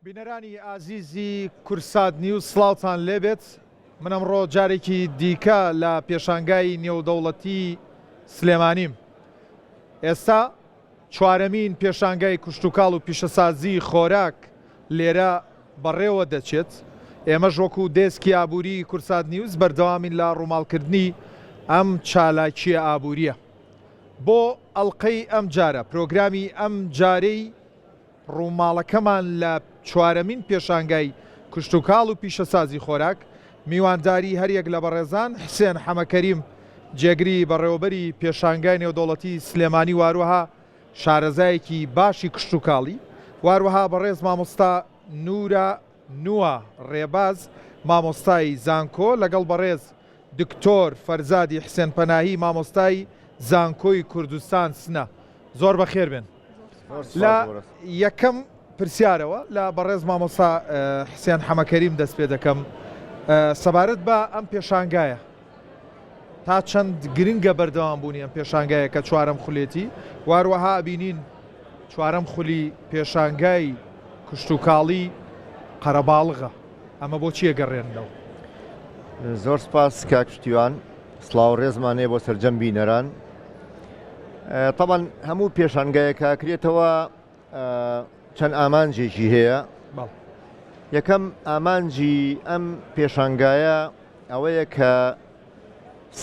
بینەرانی ئازیزی کورسات نیوز سڵاوتان لێبێت من ئەمڕۆ جارێکی دیکە لە پێشانگای نێودەوڵەتی سلێمانیم ئێستا چوارەمین پێشانگای کشتوکاڵ و پیشەسازی خۆراک لێرە بەڕێوە دەچێت ئێمەش وەکو دێسکی ئابووری کورسات نیوز بەردەوامین لە ڕووماڵکردنی ئەم چالاکیە ئابووریە بۆ ئەڵلقەی ئەم جارە پرۆگرامی ئەم جارەی ڕووماڵەکەمان لە چوارەمین پێشانگای کشتوکاڵ و پیشەسازی خۆراک، میوانداری هەریەک لە بەڕێزان حسێن حەمەکەریم جێگری بەڕێوەبەری پێشانگای نێودەوڵەتی سلێمانی واروەها شارەزایەکی باشی کشتوکاڵی واروەها بەڕێز مامۆستا نورە نوا ڕێباز مامۆستای زانکۆ لەگەڵ بەڕێز دکتۆر فەرزادی حسێن پەناهی مامۆستای زانکۆی کوردستان سنە زۆر بەخێر بێن. لە یەکەم پرسیارەوە لە بەڕێز مامۆستا حسێن حەمەکەریم دەست پێ دەکەم سەبارەت بە ئەم پێشانگایە تا چەند گرنگە بەردەوام بوونی ئەم پێشانگایە کە چوارەم خولێتی واروەها ئەبینین چوارەم خولی پێشانگای کشتوکاڵی قەرەباڵغە ئەمە بۆ چیە گەڕێننەوە؟ زۆر سپاس کاک پشتیوان سڵاو ڕێزمان هەیە بۆ سەرجەم بینەران تەبەن هەموو پێشانگایەک ئاکرێتەوە چەند ئامانجێکی هەیە یەکەم ئامانجی ئەم پێشانگایە ئەوەیە کە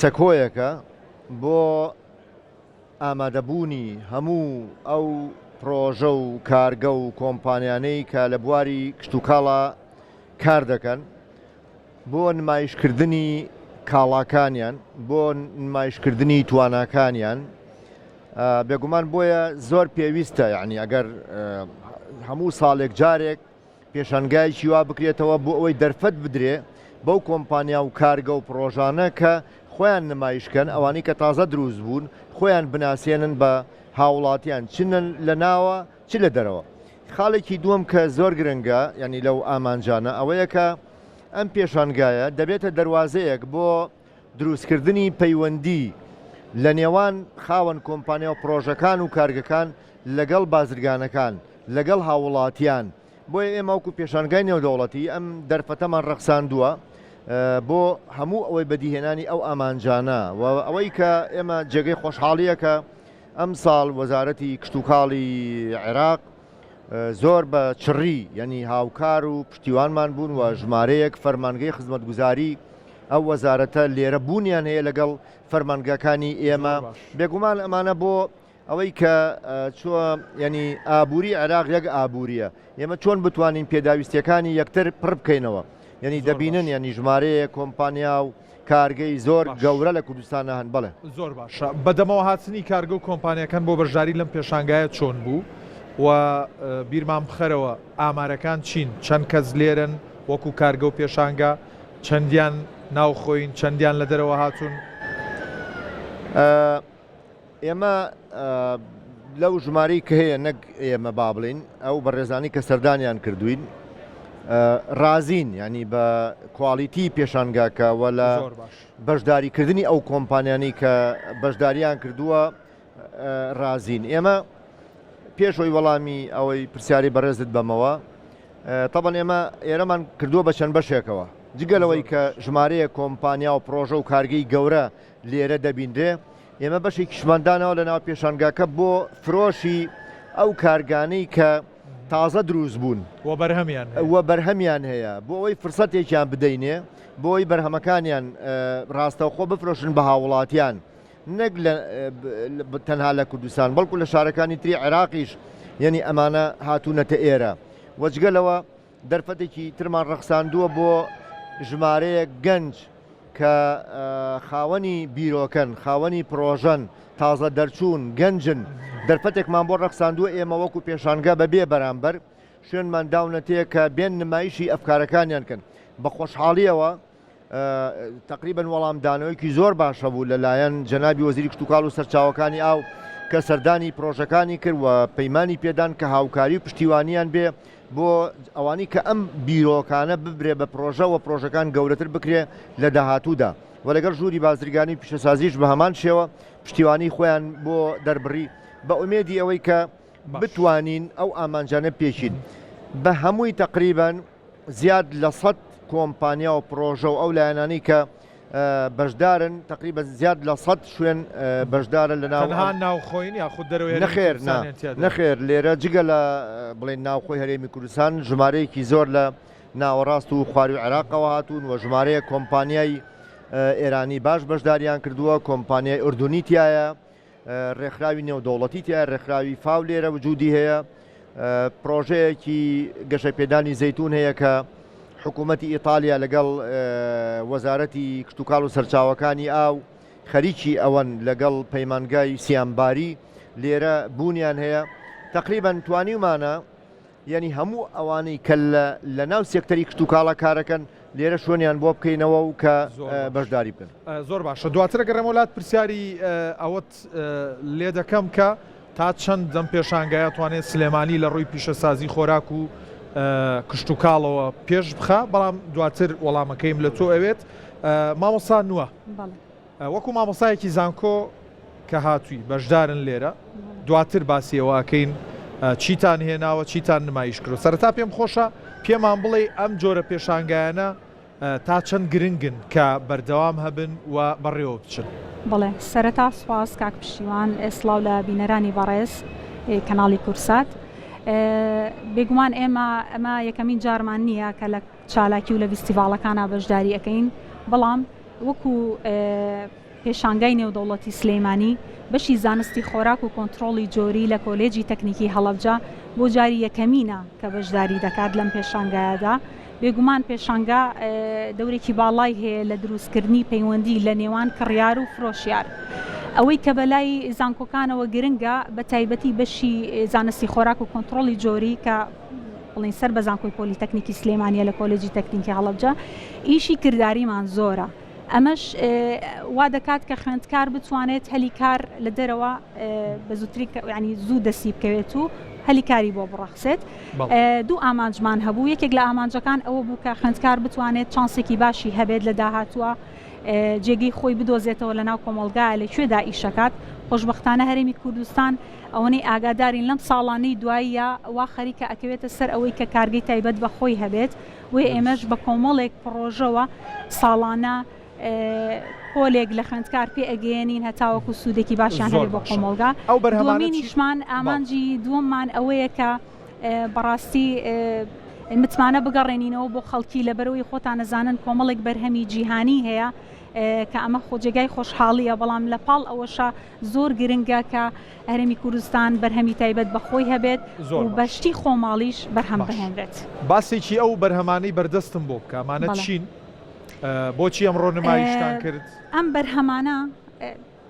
سەکۆیەکە بۆ ئامادەبوونی هەموو ئەو پرۆژە و کارگە و کۆمپانیانەی کە لە بواری کشتوکاڵا کار دەکەن بۆ نمایشکردنی کاڵاکانیان، بۆ نمایشکردنی تواناکانیان، بێگومان بۆیە زۆر پێویستە یعنی ئەگەر هەموو ساڵێک جارێک پێشانگایەکی وا بکرێتەوە بۆ ئەوەی دەرفەت بدرێ بەو کۆمپانیا و کارگە و پڕۆژانە کە خۆیان نمایشکەن ئەوانەی کە تازە دروست بوون خۆیان بناسێنن بە هاوڵاتیان چ لە ناوە چ لە دەرەوە. خاڵێکی دووەم کە زۆر گرنگە یانی لەو ئامانجانە ئەوەیە کە ئەم پێشانگایە دەبێتە دەروازەیەک بۆ دروستکردنی پەیوەندی لە نێوان خاوەن کۆمپانیا و پڕۆژەکان و کارگەکان لەگەڵ بازرگانەکان، لەگەڵ هاووڵاتیان، بۆیە ئێمە وەکو پێشانگای نێودەوڵەتی ئەم دەرفەتەمان ڕەخساندووە بۆ هەموو ئەوەی بەدیهێنانی ئەو ئامانجانە و ئەوەی کە ئێمە جێگەی خۆشحاڵییە کە ئەمساڵ وەزارەتی کشتوکاڵی عێراق زۆر بە چڕی یعنی هاوکار و پشتیوانمان بوون و ژمارەیەک فەرمانگەی خزمەتگوزاری ئەو وەزارەتە لێرە بوونیان هەیە لەگەڵ فەرمانگەکانی ئێمە بێگومان ئەمانە بۆ ئەوەی کە چۆ یعنی ئابووری عێراق یەک ئابووریە ئێمە چۆن بتوانین پێداویستیەکانی یەکتر پڕ بکەینەوە یعنی دەبینن یعنی ژمارەیە کۆمپانیا و کارگەی زۆر گەورە لە کوردستانا هەن بەڵێ. زۆر باشە بەدەمەوە هاتنی کارگە و کۆمپانیاکان بۆ بەشداری لەم پێشانگایە چۆن بوو و بیرمان بخەرەوە ئامارەکان چین چەند کەس لێرەن وەکو کارگە و پێشانگا چەندیان ناوخۆین چەندیان لە دەرەوە هاتوون؟ ئێمە لەو ژمارەی کە هەیە نەک ئێمە با بڵین ئەو بەڕێزانی کە سەردانیان کردوین رازین ینی بە کوالیتی پێشانگاکە وە لە بەشداریکردنی ئەو کۆمپانیانی کە بەشداریان کردووە رازین ئێمە پێشەوەی وەڵامی ئەوەی پرسیاری بەڕێزت بەمەوە تەبەن ئێمە ئێرەمان کردووە بە چەند بەشێکەوە جگە لەوەی کە ژمارەیە کۆمپانیا و پرۆژە و کارگەی گەورە لێرە دەبینرێ، ئێمە بەشێکیشمان داناوە لەناو پێشانگاکە بۆ فرۆشی ئەو کارگانەی کە تازە دروست بوون و بەرهەمیان هەیە. و بەرهەمیان هەیە بۆ ئەوەی فرسەتێکیان بدەینێ بۆ ئەوەی بەرهەمەکانیان ڕاستەوخۆ بفرۆشن بە هاووڵاتیان نەک لە تەنها لە کوردستان بەڵکو لە شارەکانی تری عێراقیش یەنی ئەمانە هاتوونەتە ئێرە و جگە لەوە دەرفەتێکی ترمان ڕەخساندووە بۆ ژمارەیەک گەنج کە خاوەنی بیرۆکەن، خاوەنی پڕۆژەن، تازە دەرچوون، گەنجن، دەرفەتێکمان بۆ ڕەخساندووە ئێمە وەکو پێشانگا بە بێ بەرامبەر شوێنمان داونەتێ کە بێن نمایشی ئەفکارەکانیان کەن. بە خۆشحاڵییەوە تەقریبەن وەڵامدانەوەیەکی زۆر باش هەبوو لەلایەن جەنابی وەزیری کشتوکاڵ و سەرچاوەکانی ئاو کە سەردانی پرۆژەکانی کرد و پەیمانی پێدان کە هاوکاری و پشتیوانیان بێ بۆ ئەوانەی کە ئەم بیرۆکانە ببرێ بە پرۆژە و پرۆژەکان گەورەتر بکرێ لە داهاتوودا و لەگەڵ ژووری بازرگانی و پیشەسازیش بە هەمان شێوە پشتیوانی خۆیان بۆ دەربڕی بە ئومێدی ئەوەی کە بتوانین ئەو ئامانجانە پێکین. بە هەمووی تەقریبەن زیاد لە سەد کۆمپانیا و پرۆژە و ئەو لایەنانەی کە بەشدارن تقریبا زیاد لە سەد شوێن بەشدارە لە ناو تەنها ناوخۆین یاخود دەرەوەی هەرێمی نەخێر نا کوردستانیان تیادایە؟ نەخێر لێرە جگە لە بڵێن ناوخۆی هەرێمی کوردستان ژمارەیەکی زۆر لە ناوەڕاست و خواروی عێراقەوە هاتوون و ژمارەیەک کۆمپانیای ئێرانی باش بەشداریان کردووە کۆمپانیای ئوردونی تایە ڕێکخراوی نێودەوڵەتی تیایە، ڕێکخراوی فاو لێرە وجودی هەیە، پرۆژەیەکی گەشەپێدانی زەیتون هەیە کە حکوومەتی ئیتالیا لەگەڵ وەزارەتی کشتوکاڵ و سەرچاوەکانی ئاو خەریکی ئەوەن لەگەڵ پەیمانگای سیانباری لێرە بوونیان هەیە تقریبا توانیومانە یانی هەموو ئەوانەی کە لە لە ناو سێکتەری کشتوکاڵا کارەکەن لێرە شوێنیان بۆ بکەینەوە و کە زۆر باش. بەشداری بکەن. زۆر باشە دواتر ئەگەڕێمەوە لات پرسیاری ئەوەت لێ دەکەم کە تا چەند ئەم پێشانگایە توانێت سلێمانی لە ڕووی پیشەسازی خۆراک و کشتوکاڵەوە پێش بخا بەڵام دواتر وەڵامەکەیم لە تۆ ئەوێت مامۆستا نووە. بەڵێ. وەکو مامۆستایەکی زانکۆ کە هاتووی بەشدارن لێرە دواتر باسی ئەوە ئەکەین چیتان هێناوە چیتان نمایش کردوە سەرەتا پێم خۆشە پێمان بڵێی ئەم جۆرە پێشانگایانە تا چەند گرنگن کە بەردەوام هەبن و بەڕێوە بچن؟ بەڵێ سەرەتا سوپاس کاک پشتیوان سڵاو لە بینەرانی بەڕێز کەناڵی کورسات بێگومان ئێمە ئەمە یەکەمین جارمان نییە کە لە چالاکی و لە ڤیستیڤاڵەکانا بەشداری ئەکەین بەڵام وەکو پێشانگای نێودەوڵەتی سلەیمانی بەشی زانستی خۆراک و کۆنترۆڵی جۆری لە کۆلێجی تەکنیکی هەڵەبجە بۆ جاری یەکەمینە کە بەشداری دەکات لەم پێشانگایەدا بێگومان پێشانگا دەورێکی باڵای هەیە لە دروستکردنی پەیوەندی لە نێوان کڕیار و فرۆشیار ئەوەی کە بەلای زانکۆکانەوە گرنگە بە تایبەتی بەشی زانستی خۆراک و کۆنترۆڵی جۆری کە بڵێین سەر بە زانکۆی پۆلیتەکنیکی سلێمانیە لە کۆلێجی تەکنیکی هەڵەبجە ئیشی کرداریمان زۆرە ئەمەش وا دەکات کە خوێندکار بتوانێت هەلی کار لە دەرەوە بە زووترین ینی زوو دەستی بکەوێت و هەلی کاری بۆ بڕەخسێت دوو ئامانجمان هەبوو یەکێک لە ئامانجەکان ئەوە بوو کە خوێندکار بتوانێت چانسێکی باشی هەبێت لە داهاتووە جێگەی خۆی بدۆزێتەوە لە ناو کۆمەڵگا لە کوێدا ئیشەکات خۆشببختانە هەرێمی کوردستان ئەوەنەی ئاگادارین لەم ساڵانەی دواییە وا خەریکە ئەکەوێتە سەر ئەوەی کە کارگەی تایبەت بە خۆی هەبێت، بۆیە ئێمەش بە کۆمەڵێک پڕۆژەوە ساڵانە پۆلێک لە خوێندکار پێ ئەگەیەنین هەتاوەکو سوودێکی باشیان زۆر هەبێت بۆ باشە کۆمەڵگا. ئەو بەرهەمانە چی؟ دووەمینیشمان بەڵێ. ئامانجی دووەممان ئەوەیە کە بەڕاستی متمانە بگەڕێنینەوە بۆ خەڵکی لەبەرئەوەی خۆتان ئەزانن کۆمەڵێک بەرهەمی جیهانی هەیە کە ئەمە خۆ جێگای خۆشحاڵییە بەڵام لەپاڵ ئەوەشا زۆر گرنگە کە هەرێمی کوردستان بەرهەمی تایبەت بە خۆی هەبێت زۆر و بە باش. شتی خۆماڵیش بەرهەم باش. بهێنرێت. باسێکی ئەو بەرهەمانەی بەردەستم بۆ بکە، ئەمانە بەڵێ. چین؟ بۆچی ئەمڕۆ نمایشتان کرد؟ ئەم بەرهەمانە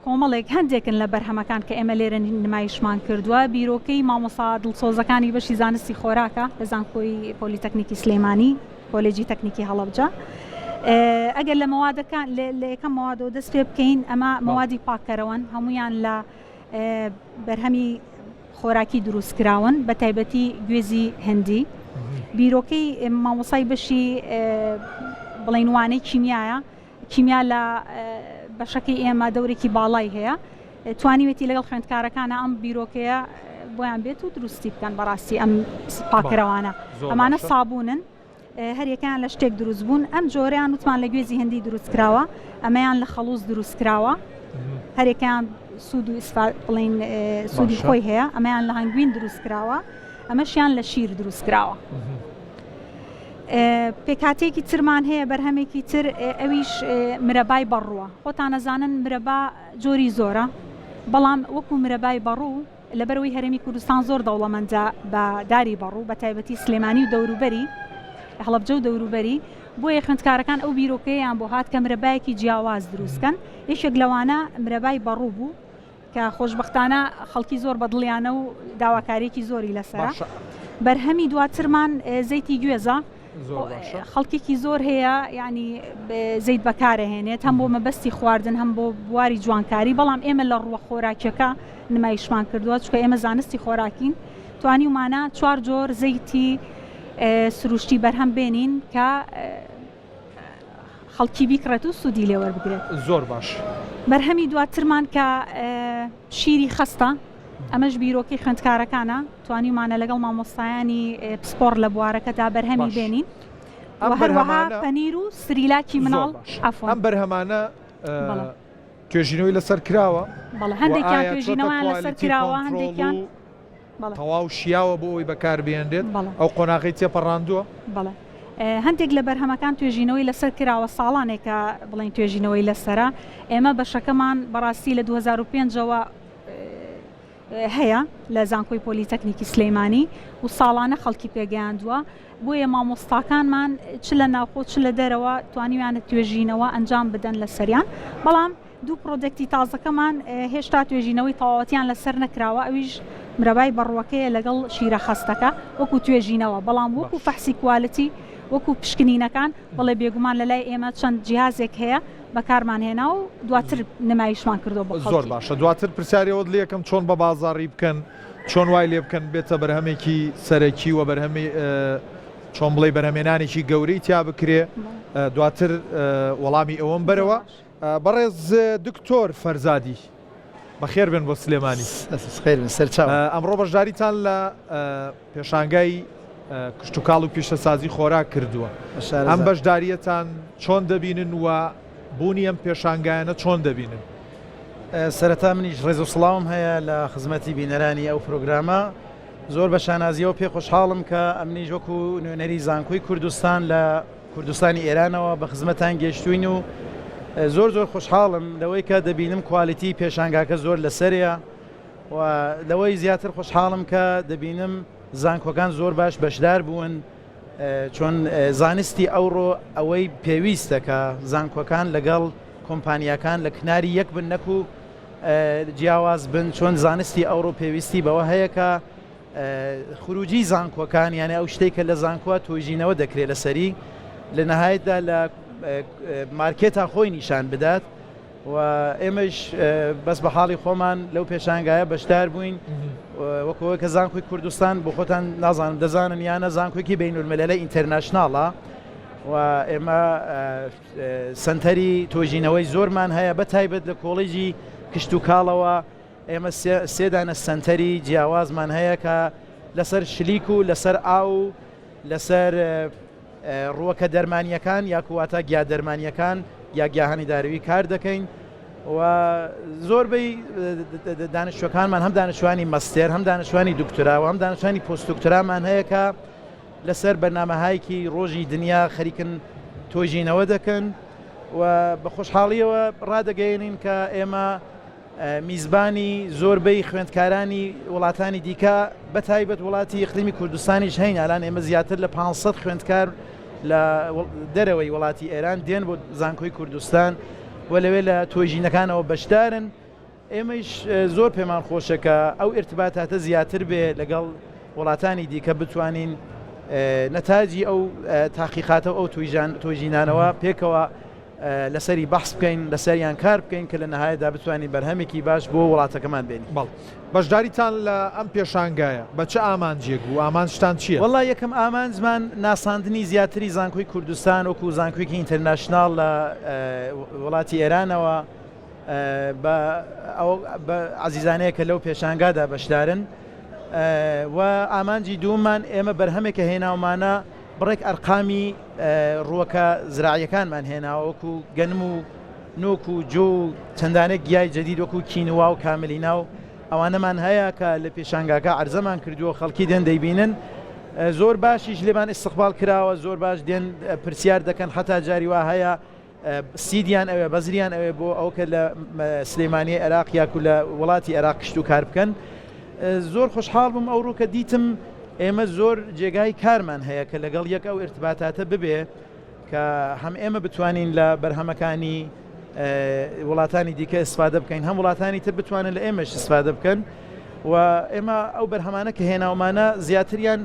کۆمەڵێک هەندێکن لە بەرهەمەکان کە ئێمە لێرە نمایشمان کردووە، بیرۆکەی مامۆستا دڵسۆزەکانی بەشی زانستی خۆراکە لە زانکۆی پۆلیتەکنیکی سلێمانی. کۆلێجی تەکنیکی هەڵەبجە ئەگەر لە مەوادەکان لە یەکەم مەوادەوە دەست پێ بکەین ئەمە مەوادی پاککەرەوەن هەمویان لە بەرهەمی خۆراکی دروست کراون بە تایبەتی گوێزی هندی بیرۆکەی مامۆسای بەشی بڵین وانەی کیمیایە کیمیا لە بەشەکەی ئێمە دەورێکی باڵای هەیە توانیوێتی لەگەڵ خوێندکارەکانە ئەم بیرۆکەیە بۆیان بێت و دروستی بکەن بەڕاستی ئەم پاکەرەوانە ئەمانە سابوونن هەریەکەیان لە شتێک دروست بوون ئەم جۆریان وتمان لە گوێزی هندی دروست کراوە ئەمەیان لە خەڵوز دروست کراوە هەرێکیان سوود و بڵین سوودی خۆی هەیە ئەمەیان لە هەنگوین دروست کراوە ئەمەشیان لە شیر دروست کراوە. پێکهاتەیەکی ترمان هەیە بەرهەمێکی تر ئەویش مرەبای بەڕووە خۆتان ئەزانن مرەبا جۆری زۆرە بەڵام وەکو مرەبای بەڕوو لەبەرەوەی هەرێمی کوردستان زۆر دەوڵەمەندە بە داری بەڕوو بە تایبەتی سلێمانی و دەوروبەری هەڵەبجە و دەوروبەری بۆیە خوێندکارەکان ئەو بیرۆکەیان بۆ هات کە مرەبایەکی جیاواز دروستکەن یەکێک لەوانە مرەبای بەڕوو بوو کە خۆشبەختانە خەڵکی زۆر بەدڵیانە و داواکاریەکی زۆری لەسەرە. باشە. بەرهەمی دواترمان زەیتی گوێزە. زۆر باشە. خەڵکێکی زۆر هەیە یانی زەیت بەکارەهێنێت هەم بۆ مەبەستی خواردن هەم بۆ بواری جوانکاری بەڵام ئێمە لە ڕووە خۆراکیەکە نمایشمان کردووە چونکە ئێمە زانستی خۆراکین توانیومانە چوار جۆر زەیتی سروشتی بەرهەم بێنین کە خەڵکی بیکڕێت و سوودی لێ وەربگرێت. زۆر باش. بەرهەمی دواترمان کە شیری خەستە. ئەمەش بیرۆکەی خوێندکارەکانە، توانیومانە لەگەڵ مامۆستایانی پسپۆڕ لە بوارەکەدا بەرهەمی بێنین و هەروەها پەنیر و سریلاکی مناڵ. عەفوەن. ئەم بەرهەمانە توێژینەوەی لەسەر کراوە؟ بەڵێ هەندێکیان توێژینەوەیان لەسەر کراوە، هەندێکیان تەواو شیاوە بۆ ئەوەی بەکاربهێنرێت؟ ئەو قۆناغەی تێپەڕاندووە؟ بەڵێ هەندێک لە بەرهەمەکان توێژینەوەی لەسەر کراوە، ساڵانێکە بڵێین توێژینەوەی لەسەرە، ئێمە بەشەکەمان بەڕاستی لە 2005 ەوە هەیە لە زانکۆی پۆلیتەکنیکی سلەیمانی و ساڵانە خەڵکی پێگەیاندووە، بۆیە مامۆستاکانمان چ لە ناوخۆ چ لە دەرەوە توانیویانە توێژینەوە ئەنجام بدەن لەسەریان، بەڵام دوو product ی تازەکەمان هێشتا توێژینەوەی تەواوەتیان لەسەر نەکراوە ئەویش مرەبای بەڕووەکەیە لەگەڵ شیرە خەستەکە وەکو توێژینەوە بەڵام وەکو فەحسی quality وەکو پشکنینەکان بەڵێ بێگومان لەلای ئێمە چەند جیهازێک هەیە بەکارمان هێنا و دواتر نمایشمان کردووە بۆ خەڵکی. زۆر باشە دواتر پرسیاری ئەوەت لێکەم چۆن بە بازاڕی بکەن چۆن وای لێ بکەن بێتە بەرهەمێکی سەرەکی و بەرهەمی چۆن بڵێی بەرهەمێنانێکی گەورەی تیا بکرێ دواتر وەڵامی ئەوەم بەرەوە. بەڕێز دکتۆر فەرزادی بەخێر بێن بۆ سلێمانی. خێر بن سەرچاو. ئەمڕۆ بەشداریتان لە پێشانگای کشتوکاڵ و پیشەسازی خۆراک کردووە. ئەم بەشدارییەتان چۆن دەبینن و بوونی ئەم پێشانگایانە چۆن دەبینن؟ سەرەتا منیش ڕێز و سڵاوم هەیە لە خزمەتی بینەرانی ئەو پرۆگرامە. زۆر بە شانازیەوە پێ خۆشحاڵم کە ئەمنیش وەکو نوێنەری زانکۆی کوردستان لە کوردستانی ئێرانەوە بە خزمەتان گەیشتووین و زۆر زۆر خۆشحاڵم لەوەی کە دەبینم quality پێشانگاکە زۆر لەسەرەیە و لەوەی زیاتر خۆشحاڵم کە دەبینم زانکۆکان زۆر باش بەشدار بوون چۆن زانستی ئەوڕۆ ئەوەی پێویستە کە زانکۆکان لەگەڵ کۆمپانیاکان لە کناری یەک بن نەکو جیاواز بن چۆن زانستی ئەوڕۆ پێویستی بەوە هەیە کە خروجی زانکۆکان یانێ ئەو شتەی کە لە زانکۆوە تۆژینەوە دەکرێت لەسەری لە نەهایەتدا لە مارکێتا خۆی نیشان بدات و ئێمەش بەس بە حاڵی خۆمان لەو پێشانگایە بەشدار بووین وەکەوەی کە زانکۆی کوردستان بۆ خۆتان نازانم دەزانن یانە زانکۆیکی بینولملەلە international ە و ئێمە سەنتەری تۆژینەوەی زۆرمان هەیە بە تایبەت لە کۆڵێجی کشتوکاڵەوە ئێمە سێ دانە سەنتەری جیاوازمان هەیە کە لەسەر شلیک و لەسەر ئاو و لەسەر ڕووەکە دەرمانیەکان یاکواتە گیا دەرمانیەکان یا گیاهانی داروی کار دەکەین و زۆربەی دانیشتوەکانمان هەم دانیشتوانی مەستێر هەم دانیشتوانی دکتۆرا و هەم دانیشتوانی پۆست دکتۆرامان هەیە کە لەسەر بەرنامەهایکی ڕۆژی دنیا خەریکن تۆژینەوە دەکەن و بە خۆشحاڵیەوە ڕادەگەیەنین کە ئێمە میزبانی زۆربەی خوێندکارانی وڵاتانی دیکە بە تایبەت وڵاتی ئیقلیمی کوردستانیش هەین، ئالان ئێمە زیاتر لە 500 خوێندکار لە دەرەوەی وڵاتی ئێران دێن بۆ زانکۆی کوردستان و لەوێ لە تۆژینەکانەوە بەشدارن. ئێمەیش زۆر پێمان خۆشە کە ئەو ئیرتباتاتە زیاتر بێ لەگەڵ وڵاتانی دیکە بتوانین نەتاجی ئەو تاقیقاتە و ئەو تۆژینانەوە پێکەوە لەسەری بەحس بکەین، لەسەریان کار بکەین کە لە نەهایەتدا بتوانین بەرهەمێکی باش بۆ وڵاتەکەمان بێنین. بەڵێ. بەشداریتان لە ئەم پێشانگایە بە چ ئامانجێک بوو؟ ئامانجتان چییە؟ وەڵا یەکەم ئامانجمان ناساندنی زیاتری زانکۆی کوردستان وەکو زانکۆیەکی international لە وڵاتی ئێرانەوە بە ئەو بە عەزیزانەیە کە لەو پێشانگادا بەشدارن و ئامانجی دووەممان ئێمە بەرهەمێکە هێناومانە بڕێک ئەرقامی ڕووەکە زراعیەکانمان هێناوە وەکو گەنم و نۆک و جۆ و چەندانێک گیای جەدید وەکو کینوا و کاملینا و ئەوانەمان هەیە کە لە پێشانگاکە عەرزەمان کردووە خەڵکی دێن دەیبینن زۆر باشیش لێمان ئیستقبال کراوە زۆر باش دێن پرسیار دەکەن حتا جاری وا هەیە seed یان ئەوێ بەزریان ئەوێ بۆ ئەو کە لە سلێمانی عێراق یاکو لە وڵاتی عێراق کشت و کار بکەن زۆر خۆشحاڵ بووم ئەو ڕوو کە دیتم ئێمە زۆر جێگای کارمان هەیە کە لەگەڵ یەک ئەو ئرتباتاتە ببێ کە هەم ئێمە بتوانین لە بەرهەمەکانی وڵاتانی دیکە ئیسفادە بکەین هەم وڵاتانی تر بتوانن لە ئێمەش ئیسفادە بکەن و ئێمە ئەو بەرهەمانە کە هێناومانە زیاتریان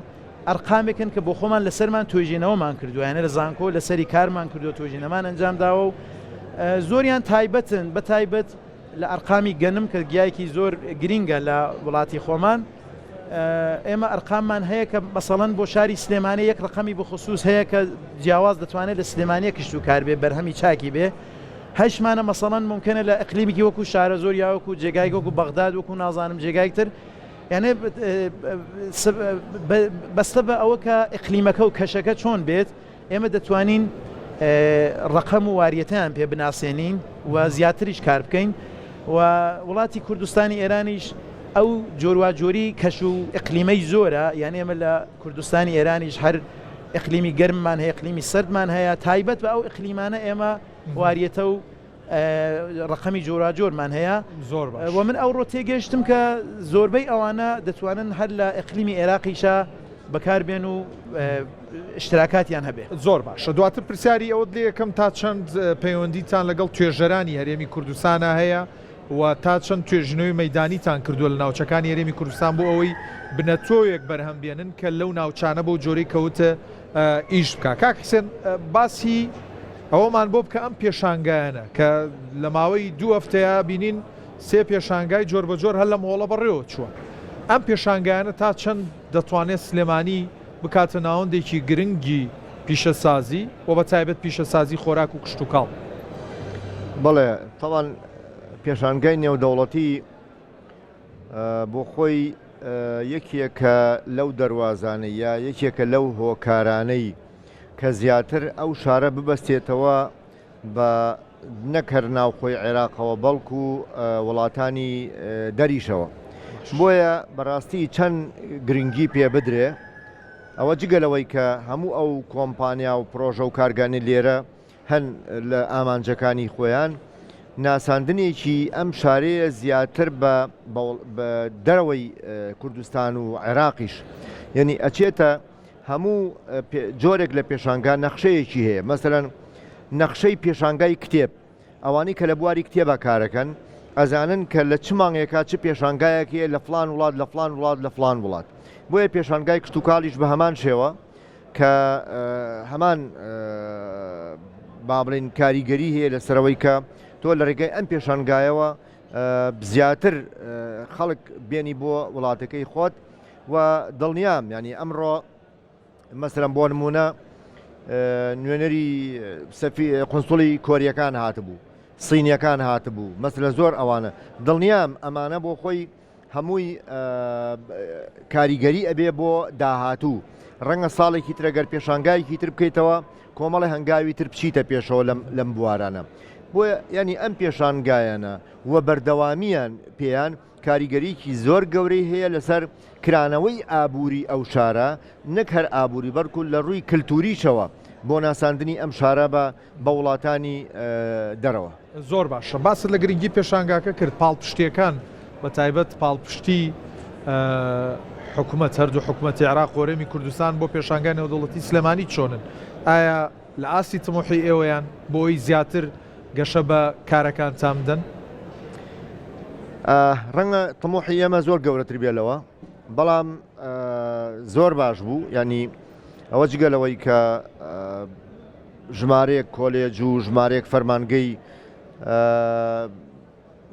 ئەرقامێکن کە بۆ خۆمان لەسەرمان توێژینەوەمان کردووە یانە لە زانکۆ لەسەری کارمان کردووە توێژینەمان ئەنجام داوە و زۆریان تایبەتن بە تایبەت لە ئەرقامی گەنم کە گیایەکی زۆر گرینگە لە وڵاتی خۆمان ئێمە ئەرقاممان هەیە کە مەسەڵەن بۆ شاری سلێمانی یەک ڕقەمی بخصوص هەیە کە جیاواز دەتوانێت لە سلێمانیە کشت و کار بێ بەرهەمی چاکی بێ. هەشمانە مەسەڵەن ممکنە لە ئەقلیمێکی وەکو شارەزوور یا وەکو جێگایەک وەکو بەغداد وەکو نازانم جێگایەک تر یانێ بەستە بە ئەوە کە ئیقلیمەکە و کەشەکە چۆن بێت ئێمە دەتوانین ڕەقەم و واریەتیان پێ بناسێنین و زیاتریش کار بکەین و وڵاتی کوردستانی ئێرانیش ئەو جۆرواجۆری کەش و ئیقلیمەی زۆرە یان ئێمە لە کوردستانی ئێرانیش هەر ئیقلیمی گەرممان هەیە ئیقلیمی سەردمان هەیە تایبەت بە ئەو ئیقلیمانە ئێمە واریەتە و ڕەقەمی جۆراجۆرمان هەیە زۆر باش و من ئەوڕۆ تێگەیشتم کە زۆربەی ئەوانە دەتوانن هەر لە ئیقلیمی ئێراقیشا بەکاربێن و اشتراکاتیان هەبێ. زۆر باشە دواتر پرسیاری ئەوەت لێ ئەکەم تا چەند پەیوەندیتان لەگەڵ توێژەرانی هەرێمی کوردستانا هەیە و تا چەند توێژینەوەی مەیدانیتان کردووە لە ناوچەکانی هەرێمی کوردستان بۆ ئەوەی بنەتۆوێک بەرهەم بێنن کە لەو ناوچانە بەو جۆرەی کەوت ئیش بکا. کاک حسێن باسی ئەوەمان بۆ بکە ئەم پێشانگایانە کە لە ماوەی دوو هەفتەیە بینین سێ پێشانگای جۆربەجۆر هەر لەم هۆڵە بەڕێوە چووە ئەم پێشانگایانە تا چەند دەتوانێت سلێمانی بکاتە ناوەندێکی گرنگی پیشەسازی و بە تایبەت پیشەسازی خۆراک و کشتوکاڵ؟ بەڵێ تەبعەن پێشانگای نێودەوڵەتی بۆ خۆی یەکێکە لەو دەروازانەی یا یەکێکە لەو هۆکارانەی کە زیاتر ئەو شارە ببەستێتەوە بە نەک هەر ناوخۆی عێراقەوە بەڵکو وڵاتانی دەریشەوە. بۆیە بەڕاستی چەند گرنگی پێ بدرێ ئەوە جگە لەوەی کە هەموو ئەو کۆمپانیا و پرۆژە و کارگانی لێرە هەن لە ئامانجەکانی خۆیان ناساندنێکی ئەم شارەیە زیاتر بە دەرەوەی کوردستان و عێراقیش یعنی ئەچێتە هەموو جۆرێک لە پێشانگا نەخشەیەکی هەیە مەسەلەن نەخشەی پێشانگای کتێب ئەوانەی کە لە بواری کتێبا کارەکەن ئەزانن کە لە چ مانگێکا چ پێشانگایەک هەیە لە فلان وڵات لە فلان وڵات لە فلان وڵات بۆیە پێشانگای کشتوکاڵیش بە هەمان شێوە کە هەمان با بڵین کاریگەری هەیە لەسەرەوەی کە تۆ لە ڕێگای ئەم پێشانگایەوە زیاتر خەڵک بێنی بۆ وڵاتەکەی خۆت و دڵنیام یانی ئەمڕۆ مەسەلەن بۆ نمونە نوێنەری سەفی قنسوڵی کۆریەکان هاتبوو سینیەکان هاتبوو مەسلە زۆر ئەوانە دڵنیام ئەمانە بۆ خۆی هەمووی کاریگەری ئەبێ بۆ داهاتوو ڕەنگە ساڵێکی ترە گەر پێشانگایەکی تر بکەیتەوە کۆمەڵی هەنگاوی تر بچیتە پێشەوە لەم لەم بوارانە بۆیە ینی ئەم پێشانگایانە و بەردەوامیان پێیان کاریگەریی زۆر گەورەی هەیە لەسەر کرانەوەی ئابووری ئەو شارە، نەک هەر ئابووری بەڵکو لە ڕووی کلتووریشەوە بۆ ناساندنی ئەم شارە بە بە وڵاتانی دەرەوە. زۆر باشە باست لە گرنگی پێشانگاکە کرد، پاڵپشتییەکان بە تایبەت پاڵپشتی حکومەت هەردوو حکومەتی عێراق و هەرێمی کوردستان بۆ پێشانگای نێودەوڵەتی سلێمانی چۆنن؟ ئایا لە ئاستی تموحی ئێوەیان بۆ ئەوەی زیاتر گەشە بە کارەکانتان بدەن؟ ڕەنگە تموحی ئێمە زۆر گەورەتر بێ لەوە بەڵام زۆر باش بوو ینی ئەوە جگە لەوەی کە ژمارەیەک کۆلێج و ژمارەیەک فەرمانگەی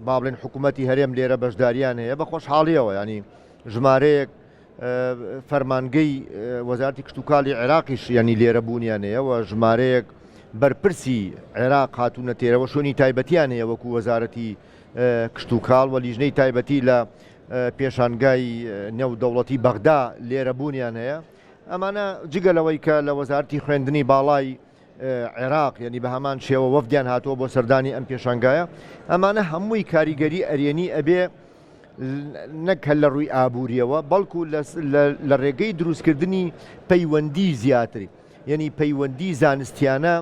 با بڵێن حکوومەتی هەرێم لێرە بەشداریان هەیە بە خۆشحاڵیەوە ینی ژمارەیەک فەرمانگەی وەزارەتی کشتوکاڵی عێراقیش یانی لێرە بوونیان هەیە و ژمارەیەک بەرپرسی عێراق هاتوونەتێرەوە شوێنی تایبەتیان هەیە وەکو وەزارەتی کشتوکاڵ و لیژنەی تایبەتی لە پێشانگای نێودەوڵەتی بەغدا لێرە بوونیان هەیە ئەمانە جگە لەوەی کە لە وەزارەتی خوێندنی باڵای عێراق یعنی بە هەمان شێوە وەفدیان هاتووە بۆ سەردانی ئەم پێشانگایە ئەمانە هەمووی کاریگەری ئەرێنی ئەبێ نەک هەر لە ڕووی ئابووریەوە بەڵکو لە ڕێگەی دروستکردنی پەیوەندی زیاتری یعنی پەیوەندی زانستیانە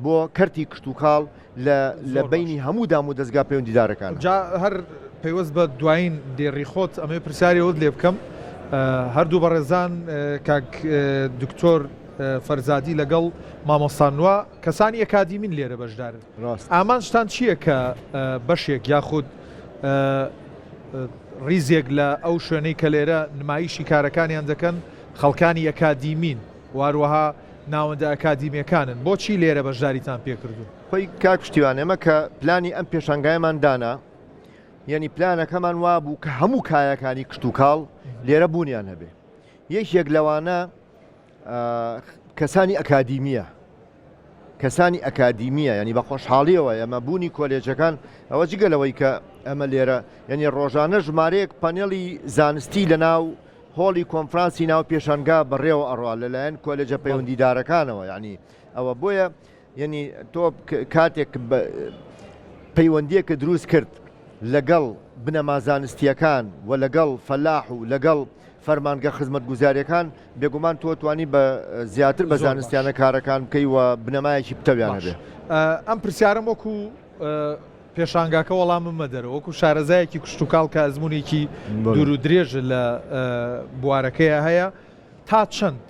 بۆ کەرتی کشتوکاڵ لە بینی هەموو دام و دەستگا پەیوەندیدارەکان. جا هەر پەیوەست بە دوایین دێڕی خۆت ئەمەوێ پرسیاری ئەوەت لێ بکەم هەردوو بەڕێزان کاک دکتۆر فەرزادی لەگەڵ مامۆستا نوا کەسانی ئەکادیمین لێرە بەشدارن ئامانجتان چییە کە بەشێک یاخود ڕیزێک لە ئەو شوێنەی کە لێرە نمایشی کارەکانیان دەکەن خەڵکانی ئەکادیمین و هەروەها ناوەندە ئەکادیمیەکانن بۆچی لێرە بەشداریتان پێکردوون؟ خۆی کاک پشتیوان ئێمە کە پلانی ئەم پێشانگایەمان دانا یعنی پلانەکەمان وابوو کە هەموو کایەکانی کشتوکاڵ لێرە بوونیان هەبێ یەکێک لەوانە کەسانی ئەکادیمیە. کەسانی ئەکادیمیە یانی بە خۆشحاڵیەوە ئێمە بوونی کۆلێجەکان ئەوە جگە لەوەی کە ئەمە لێرە یانی ڕۆژانە ژمارەیەک پانێڵی زانستی لە ناو هۆڵی کۆنفرانسی ناو پێشانگا بەڕێوە ئەڕوا لەلایەن کۆلێجە پەیوەندیدارەکانەوە یانی ئەوە بۆیە یعنی تۆ کاتێک پەیوەندیەکە دروست کرد لەگەڵ بنەما زانستیەکان و لەگەڵ فەلاح و لەگەڵ فەرمانگە خزمەتگوزاریەکان بێگومان تۆ توانی بە زیاتر بە زانستیانە کارەکان بکەی و بنەمایەکی پتەویان هەبێ. ئەم پرسیارەم وەکو پێشانگاکە وەڵامم مەدەرەوە وەکو شارەزایەکی کشتوکاڵ کە ئەزمونێکی دوور و درێژ لە بوارەکەیە هەیە تا چەند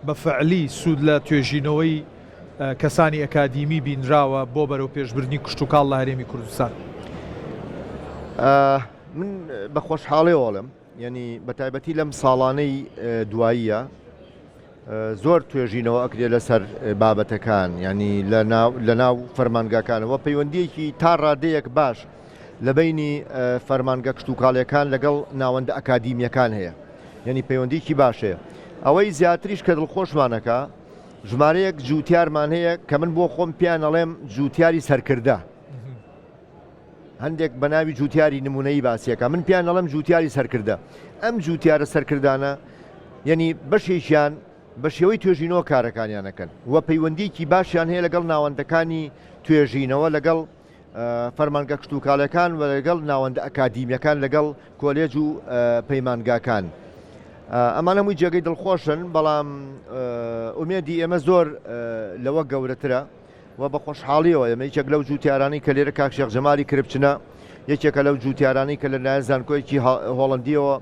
بە فعلی سوود لە توێژینەوەی کەسانی ئەکادیمی بینراوە بۆ بەرەوپێشبردنی کشتوکاڵ لە هەرێمی کوردستان؟ من بە خۆشحاڵیەوە ئەڵێم یعنی بە تایبەتی لەم ساڵانەی دواییە زۆر توێژینەوە ئەکرێ لەسەر بابەتەکان ینی لە ناو فەرمانگاکانەوە پەیوەندیەکی تا ڕادەیەک باش لە بینی فەرمانگە کشتتوکاڵیەکان لەگەڵ ناوەندە ئەکادیمیەکان هەیە یعنی پەیوەندیکی باش هەیە ئەوەی زیاتریش کە دڵخۆشمانەکە ژمارەیەک جوتیارمان هەیە کە من بۆ خۆم پیان ئەڵێم جوتیاری سەرکردە هەندێک بە ناوی جوتیاری نمونەیی باسیەکە من پیان ئەڵێم جوتیاری سەرکردە ئەم جوتیارە سەرکردانە یعنی بەشێکیان بە شێوەی توێژینەوە کارەکانیانەکەن و پەیوەندیکی باشیان هەیە لەگەڵ ناوەندەکانی توێژینەوە لەگەڵ فەرمانگە کشتوکاڵەکان و لەگەڵ ناوەندە ئەکادیمیەکان لەگەڵ کۆلێج و پەیمانگاکان ئەمان هەمووی جێگەی دڵخۆشن بەڵام ئومێدی ئێمە زۆر لەوە گەورەترە و بە خۆشحاڵیەوە ئێمە یەکێک لەو جووتیارانەی کە لێرە کاک شێخ جەمالی کرپچنە یەکێکە لەو جووتیارانەی کە لەلایەن زانکۆیەکی هۆڵەندیەوە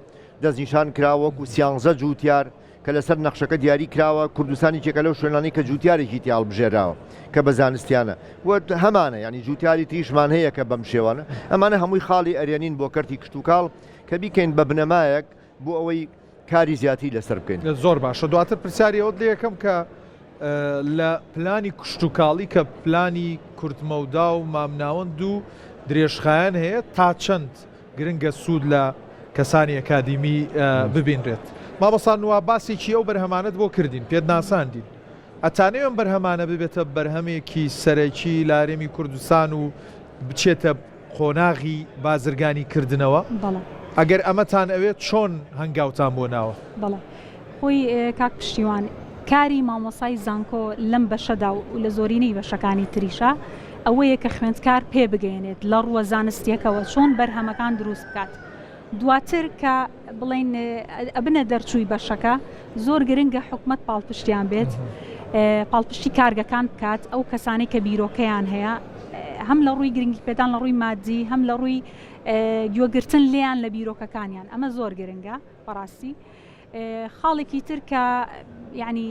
دەستنیشان کرا وەکو سیانزە جووتیار کە لەسەر نەخشەکە دیاری کراوە کوردستان یەکێکە لەو شوێنانەی کە جووتیارێکی تیا هەڵبژێراوە کە بە زانستیانە و هەمانە ینی جووتیاری تریشمان هەیە کە بەم شێوانە ئەمانە هەمووی خاڵی ئەرێنین بۆ کەرتی کشتوکاڵ کە بیکەین بە بنەمایەک بۆ ئەوەی کاری زیاتری لەسەر بکەین. زۆر باشە دواتر پرسیاری ئەوەت لێ ئەکەم کە لە پلانی کشتوکاڵی کە پلانی کورتمەودا و مامناوەند و درێژخایەن هەیە تا چەند گرنگە سوود لە کەسانی ئەکادیمی ببینرێت؟ مامۆستا نوا باسێکی ئەو بەرهەمانەت بۆ کردین پێت ناساندین ئەتانەوێ ئەم بەرهەمانە ببێتە بەرهەمێکی سەرەکی لە هەرێمی کوردستان و بچێتە قۆناغی بازرگانی کردنەوە؟ بەڵێ. ئەگەر ئەمەتان ئەوێت چۆن هەنگاوتان بۆ ناوە؟ بەڵێ خۆی کاک پشتیوان کاری مامۆسای زانکۆ لەم بەشەدا و لە زۆرینەی بەشەکانی تریشا ئەوەیە کە خوێندکار پێ بگەیەنێت لە ڕووە زانستیەکەوە چۆن بەرهەمەکان دروست بکات دواتر کە بڵێین ئەبنە دەرچووی بەشەکە زۆر گرنگە حکومەت پاڵپشتیان بێت پاڵپشتی کارگەکان بکات ئەو کەسانەی کە بیرۆکەیان هەیە هەم لە ڕووی گرنگی پێدان لە ڕووی مادی هەم لە ڕووی گوێگرتن لێیان لە بیرۆکەکانیان ئەمە زۆر گرنگە بەڕاستی خاڵێکی تر کە یعنی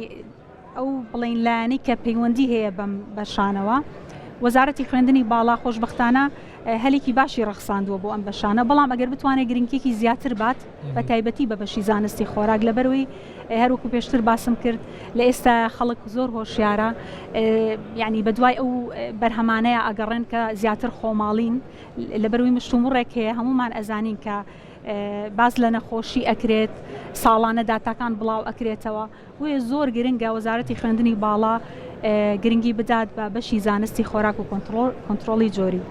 ئەو بڵێین لایەنەی کە پەیوەندی هەیە بەم بەشانەوە، وەزارەتی خوێندنی باڵا خۆشبەختانە هەلێکی باشی ڕەخساندووە بۆ ئەم بەشانە، بەڵام ئەگەر بتوانێت گرنگیەکی زیاتر بات بە تایبەتی بە بەشی زانستی خۆراک لەبەرەوەی هەروەکو پێشتر باسم کرد لە ئێستا خەڵک زۆر هۆشیارە یعنی بەدوای ئەو بەرهەمانەیە ئەگەڕێن کە زیاتر خۆماڵین لەبەروی مشتومڕێک هەیە هەمومان ئەزانین کە باس لە نەخۆشی ئەکرێت ساڵانە داتاکان بڵاو ئەکرێتەوە بۆیە زۆر گرنگە وەزارەتی خوێندنی باڵا گرنگی بدات بە بەشی زانستی خۆراک و کۆنترۆڵی جۆری.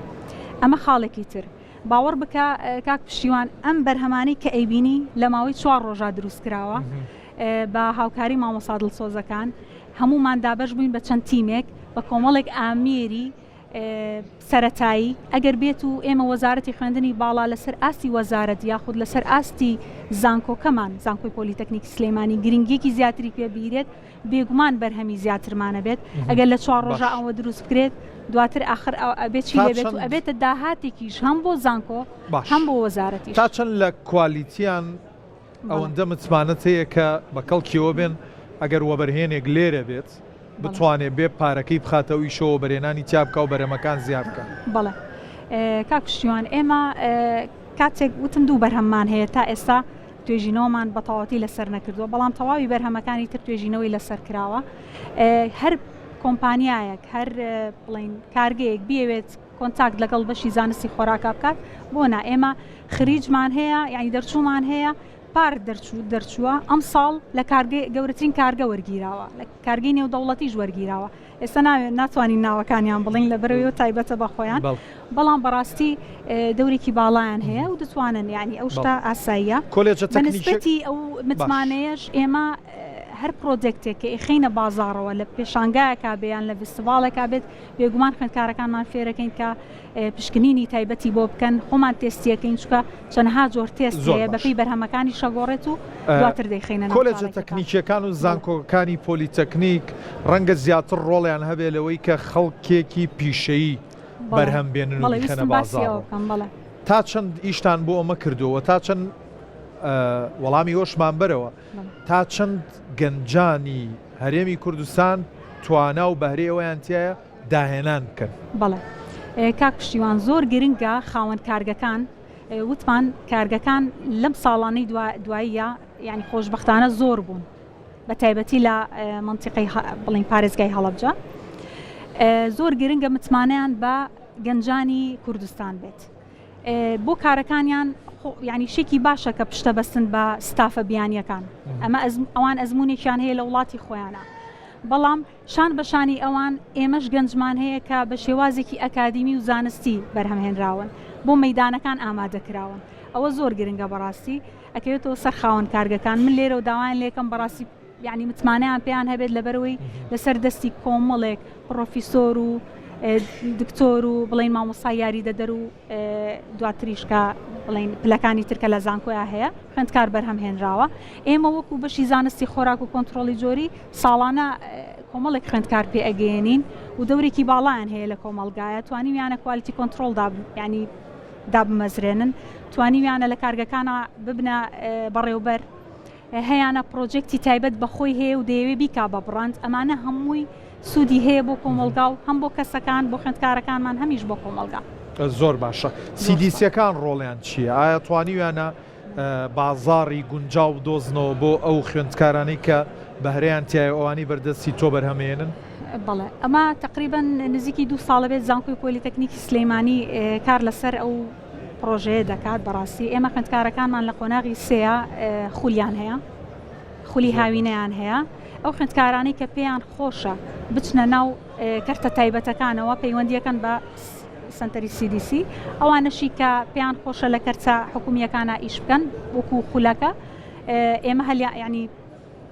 ئەمە خاڵێکی تر. باوەڕ بکە کاک پشتیوان ئەم بەرهەمانەی کە ئەیبینی لە ماوەی چوار ڕۆژا دروست کراوە بە هاوکاری مامۆستا دڵسۆزەکان هەموومان دابەش بووین بە چەند تیمێک بە کۆمەڵێک ئامێری سەرەتایی، ئەگەر بێت و ئێمە وەزارەتی خوێندنی باڵا لەسەر ئاستی وەزارەت یاخود لەسەر ئاستی زانکۆکەمان، زانکۆی پۆلیتەکنیکی سلێمانی، گرنگییەکی زیاتری پێ بیرێت، بێگومان بەرهەمی زیاترمان ئەبێت. ئەگەر لە چوار ڕۆژا باش. ئەوە دروست بکرێت، دواتر ئاخر ئەبێت چی تا لێ بێت و چەند ئەبێتە داهاتێکیش هەم بۆ زانکۆ باش. هەم بۆ وەزارەتیش. تا چەند لە کوالیتیان بەڵێ. ئەوەندە متمانەت هەیە کە بە کەڵکیەوە بێن ئەگەر وەبەرهێنێک لێرە بێت بتوانێ بێ پارەکەی بخاتە ئەو ئیشەوە وەبەرهێنانی تیا بکا و بەرهەمەکان زیاد بکا. بەڵێ کاک پشتیوان ئێمە کاتێک وتم دوو بەرهەممان هەیە تا ئێستا توێژینەوەمان بە تەواوەتی لەسەر نەکردووە بەڵام تەواوی بەرهەمەکانی تر توێژینەوەی لەسەر کراوە هەر کۆمپانیایەک هەر بڵین کارگەیەک بیەوێت contact لەگەڵ بەشی زانستی خۆراکا بکات بۆ نا ئێمە خریجمان هەیە یعنی دەرچوومان هەیە. پار دەرچوو دەرچووە ئەمساڵ لە کارگەی گەورەترین کارگە وەرگیراوە لە کارگەی نێودەوڵەتیش وەرگیراوە ئێستا ناوێ ناتوانین ناوەکانیان بڵین لە بەرەوەی تایبەتە بە خۆیان بەڵام بەڕاستی دەورێکی باڵایان هەیە و دەتوانن یعنی ئەو شتە ئاساییە کۆلێجە تەکنیکی ئەو متمانەیەش ئێمە هەر product ێک کە ئیخەینە بازاڕەوە لە پێشانگایەکا بێ یان لە ڤیستیڤاڵێکا بێت بێگومان خوێندکارەکانمان فێرەکەین کە پشکنینی تایبەتی بۆ بکەن خۆمان تێستیەکەین چونکە چەنەها جۆر تێست زۆر هەیە باش. بەپێی بەرهەمەکانیش ئەگۆڕێت و دواتر دەیخەینە ناو کۆلێجە چالاکیەکان. تەکنیکیەکان و زانکۆکانی پۆلیتەکنیک ڕەنگە زیاتر ڕۆڵیان هەبێ لەوەی کە خەڵکێکی پیشەیی بەڵێ بەرهەم بێنن و بەڵێ بیخەنە ویستم باسی ئەوە بازاڕەوە. بکەم بەڵێ. تا چەند ئیشتان بۆ ئەمە کردووە و تا چەند وەڵامی ئەوەشمان بەرەوە بەڵێ. تا چەند گەنجانی هەرێمی کوردستان توانا و بەهرەی ئەوەیان تیایە داهێنان بکەن. بەڵێ کاک پشتیوان زۆر گرنگە خاوەن کارگەکان وتمان کارگەکان لەم ساڵانەی دواییە یعنی خۆشبەختانە زۆر بوون بە تایبەتی لە مەنتیقەی بڵین پارێزگای هەڵەبجە زۆر گرنگە متمانەیان بە گەنجانی کوردستان بێت بۆ کارەکانیان یعنی شێکی باشە کە پشتە بەستن بە ستافە بیانیەکان ئەمە ئەوان ئەزمونێکیان هەیە لە وڵاتی خۆیانە بەڵام شان بە شانی ئەوان ئێمەش گەنجمان هەیە کە بە شێوازێکی ئەکادیمی و زانستی بەرهەمهێنراون، بۆ مەیدانەکان ئامادە کراون. ئەوە زۆر گرنگە بەڕاستی. ئەکەوێتەوە سەر خاوەن کارگەکان. من لێرەوە داوایان لێکەم بەڕاستی یانی متمانەیان پێیان هەبێت لەبەرئەوەی لەسەر دەستی کۆمەڵێک پڕۆفیسۆر و دکتۆر و بڵێین مامۆستای یاریدەدەر و دواتریش کە بڵێین پلەکانی تر کە لە زانکۆیا هەیە خوێندکار بەرهەم هێنراوە. ئێمە وەکو بەشی زانستی خۆراک و کۆنترۆڵی جۆری ساڵانە کۆمەڵێک خوێندکار پێ ئەگەیەنین و دەورێکی باڵایان هەیە لە کۆمەڵگایە توانیویانە quality control دا یانی دابمەزرێنن توانیویانە لە کارگەکانە ببنە بەڕێوبەر هەیانە project ی تایبەت بە خۆی هەیە و دەیەوێ بیکا بە brand ئەمانە هەمووی سوودی هەیە بۆ کۆمەڵگا و هەم بۆ کەسەکان بۆ خوێندکارەکانمان هەمیش بۆ کۆمەڵگا. زۆر باشە CDC ەکان ڕۆڵیان چییە؟ ئایا توانیویانە بازاڕی گونجاو بدۆزنەوە بۆ ئەو خوێندکارانەی کە بەهرەیان تیایە و ئەوانەی بەردەستی تۆ بەرهەمەیەنن؟ بەڵێ ئەمە تەقریبەن نزیکی دوو ساڵە بێت زانکۆی پۆلیتەکنیکی سلەیمانی کار لەسەر ئەو پڕۆژەیە دەکات بەڕاستی ئێمە خوێندکارەکانمان لە قۆناغی سێیە خولیان هەیە خولی هاوینەیان هەیە ئەو خوێندکارانەی کە پێیان خۆشە بچنە ناو کەرتە تایبەتەکانەوە پەیوەندیەکەن بە سەنتەری CDC ئەوانەشی کە پێیان خۆشە لە کەرتە حکومییەکانا ئیش بکەن وەکو خولەکە ئێمە هەلیا یعنی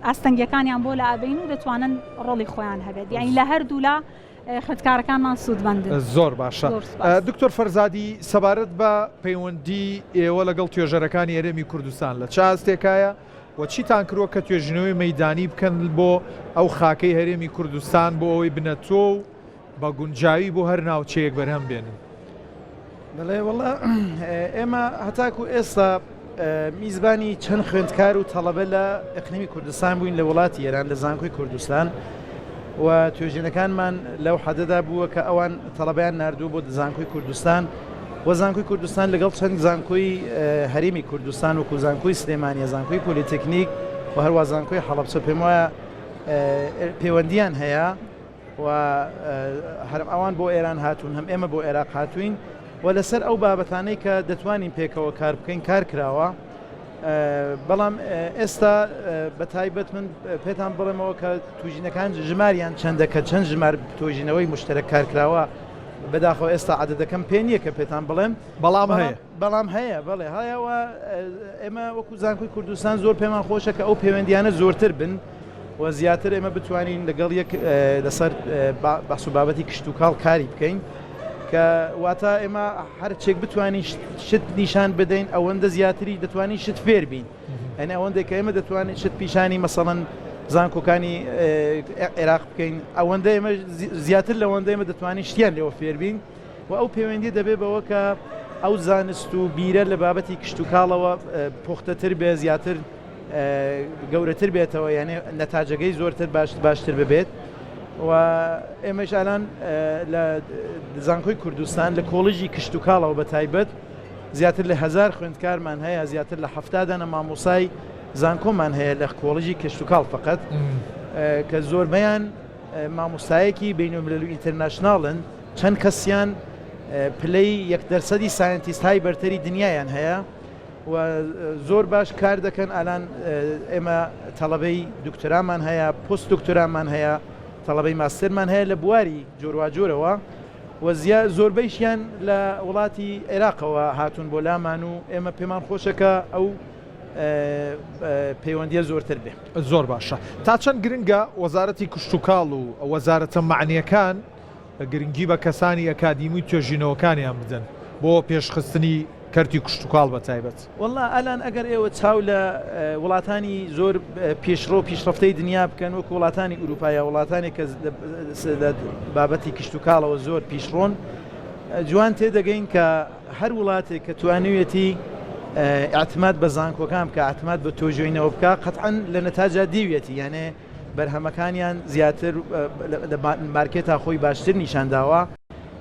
ئاستەنگیەکانیان بۆ لابەین و دەتوانن ڕۆڵی خۆیان هەبێت یعنی لە هەردوولا خوێندکارەکانمان سوودمەندن. زۆر باشە دکتۆر فەرزادی سەبارەت بە پەیوەندی ئێوە لەگەڵ توێژەرەکانی هەرێمی کوردستان لە چ ئاستێکایە و چیتان کردووە کە توێژینەوەی مەیدانی بکەن بۆ ئەو خاکەی هەرێمی کوردستان بۆ ئەوەی بنەتۆ و بە گونجاوی بۆ هەر ناوچەیەک بەرهەم بێنن. بەڵێ وەڵا ئێمە هەتاکو ئێستا میزبانی چەند خوێندکار و تەڵەبە لە ئەقلیمی کوردستان بووین لە وڵاتی ئێران لە زانکۆی کوردستان و توێژینەکانمان لەو حەدەدا بووە کە ئەوان تەڵەبەیان ناردوو بۆ زانکۆی کوردستان و زانکۆی کوردستان لەگەڵ چەند زانکۆی هەرێمی کوردستان وەکو زانکۆی سلێمانیە زانکۆی پۆلیتەکنیک و هەروە زانکۆی حەڵەبچە پێم وایە پەیوەندیان هەیە و هەرم ئەوان بۆ ئێران هاتوون هەم ئێمە بۆ عێراق هاتووین و لەسەر ئەو بابەتانەی کە دەتوانین پێکەوە کار بکەین کار کراوە بەڵام ئێستا بە تایبەت من پێتان بڵێمەوە کە توژینەکان ژماریان چەندە کە چەند ژمار توژینەوەی مشتەرەک کار کراوە بەداخەوە ئێستا عادەتەکەم پێ نییە کە پێتان بڵێم بەڵام هەیە بەڵام هەیە بەڵێ هەیە و ئێمە وەکو زانکۆی کوردستان زۆر پێمان خۆشە کە ئەو پەیوەندیانە زۆرتر بن و زیاتر ئێمە بتوانین لەگەڵ یەک لەسەر بەحس و بابەتی کشتوکاڵ کاری بکەین کە واتە ئێمە هەرچێک بتوانین شت نیشان بدەین ئەوەندە زیاتری دەتوانین شت فێر بین یعنی ئەوەندێک کە ئێمە دەتوانین شت پیشانی مەسەڵەن زانکۆکانی عێراق بکەین ئەوەندە ئێمە زیاتر لەوەندە ئێمە دەتوانین شتیان لێوە فێر بین و ئەو پەیوەندی دەبێت بەوە کە ئەو زانست و بیرە لە بابەتی کشتوکاڵەوە پوختەتر بێ زیاتر گەورەتر بێتەوە یعنی نەتاجەکەی زۆرتر باشتر ببێت و ئێمەش ئالان لە زانکۆی کوردستان لە کۆڵیژی کشتتوکاڵەوە بە تایبەت زیاتر لە هزار خوێندکارمان هەیە زیاتر لە هەفتا دانە مامۆسای زانکۆمان هەیە لە کۆڵیژی کشتتوکاڵ فقط کە زۆربەیان مامۆستایەکی بینوملل و international ن چەند کەسیان پلەی یەک دەرسەدی scientist های بەرتەری دنیایان هەیە. و زۆر باش کار دەکەن ئالان ئێمە تەڵەبەی دکتۆرامان هەیە پۆست دکتۆرامان هەیە تەڵەبەی ماستەرمان هەیە لە بواری جۆرواجۆرەوە و زیا زۆربەیشیان لە وڵاتی عێراقەوە هاتوون بۆ لامان و ئێمە پێمان خۆشە کە ئەو پەیوەندیە زۆرتر بێ. زۆر باشە. تا چەند گرنگە وەزارەتی کشتوکاڵ و وەزارەتە مەعنیەکان گرنگی بە کەسانی ئەکادیمی و توێژینەوەکانیان بدەن بۆ پێشخستنی کەرتی کشتوکاڵ بە تایبەت؟ وەڵا ئەلان ئەگەر ئێوە چاو لە وڵاتانی زۆر پێشڕەو پیشڕەفتەی دنیا بکەن وەکو وڵاتانی ئوروپا یا وڵاتانێک کە لە بابەتی کشتوکاڵەوە زۆر پیشڕۆن جوان تێدەگەین کە هەر وڵاتێک کە توانیویەتی ئیعتماد بە زانکۆکان بکا ئیعتماد بە تۆژێینەوە بکا قەتعەن لە نەتاجا دیویەتی یانێ بەرهەمەکانیان زیاتر لە مارکێتا خۆی باشتر نیشان داوە.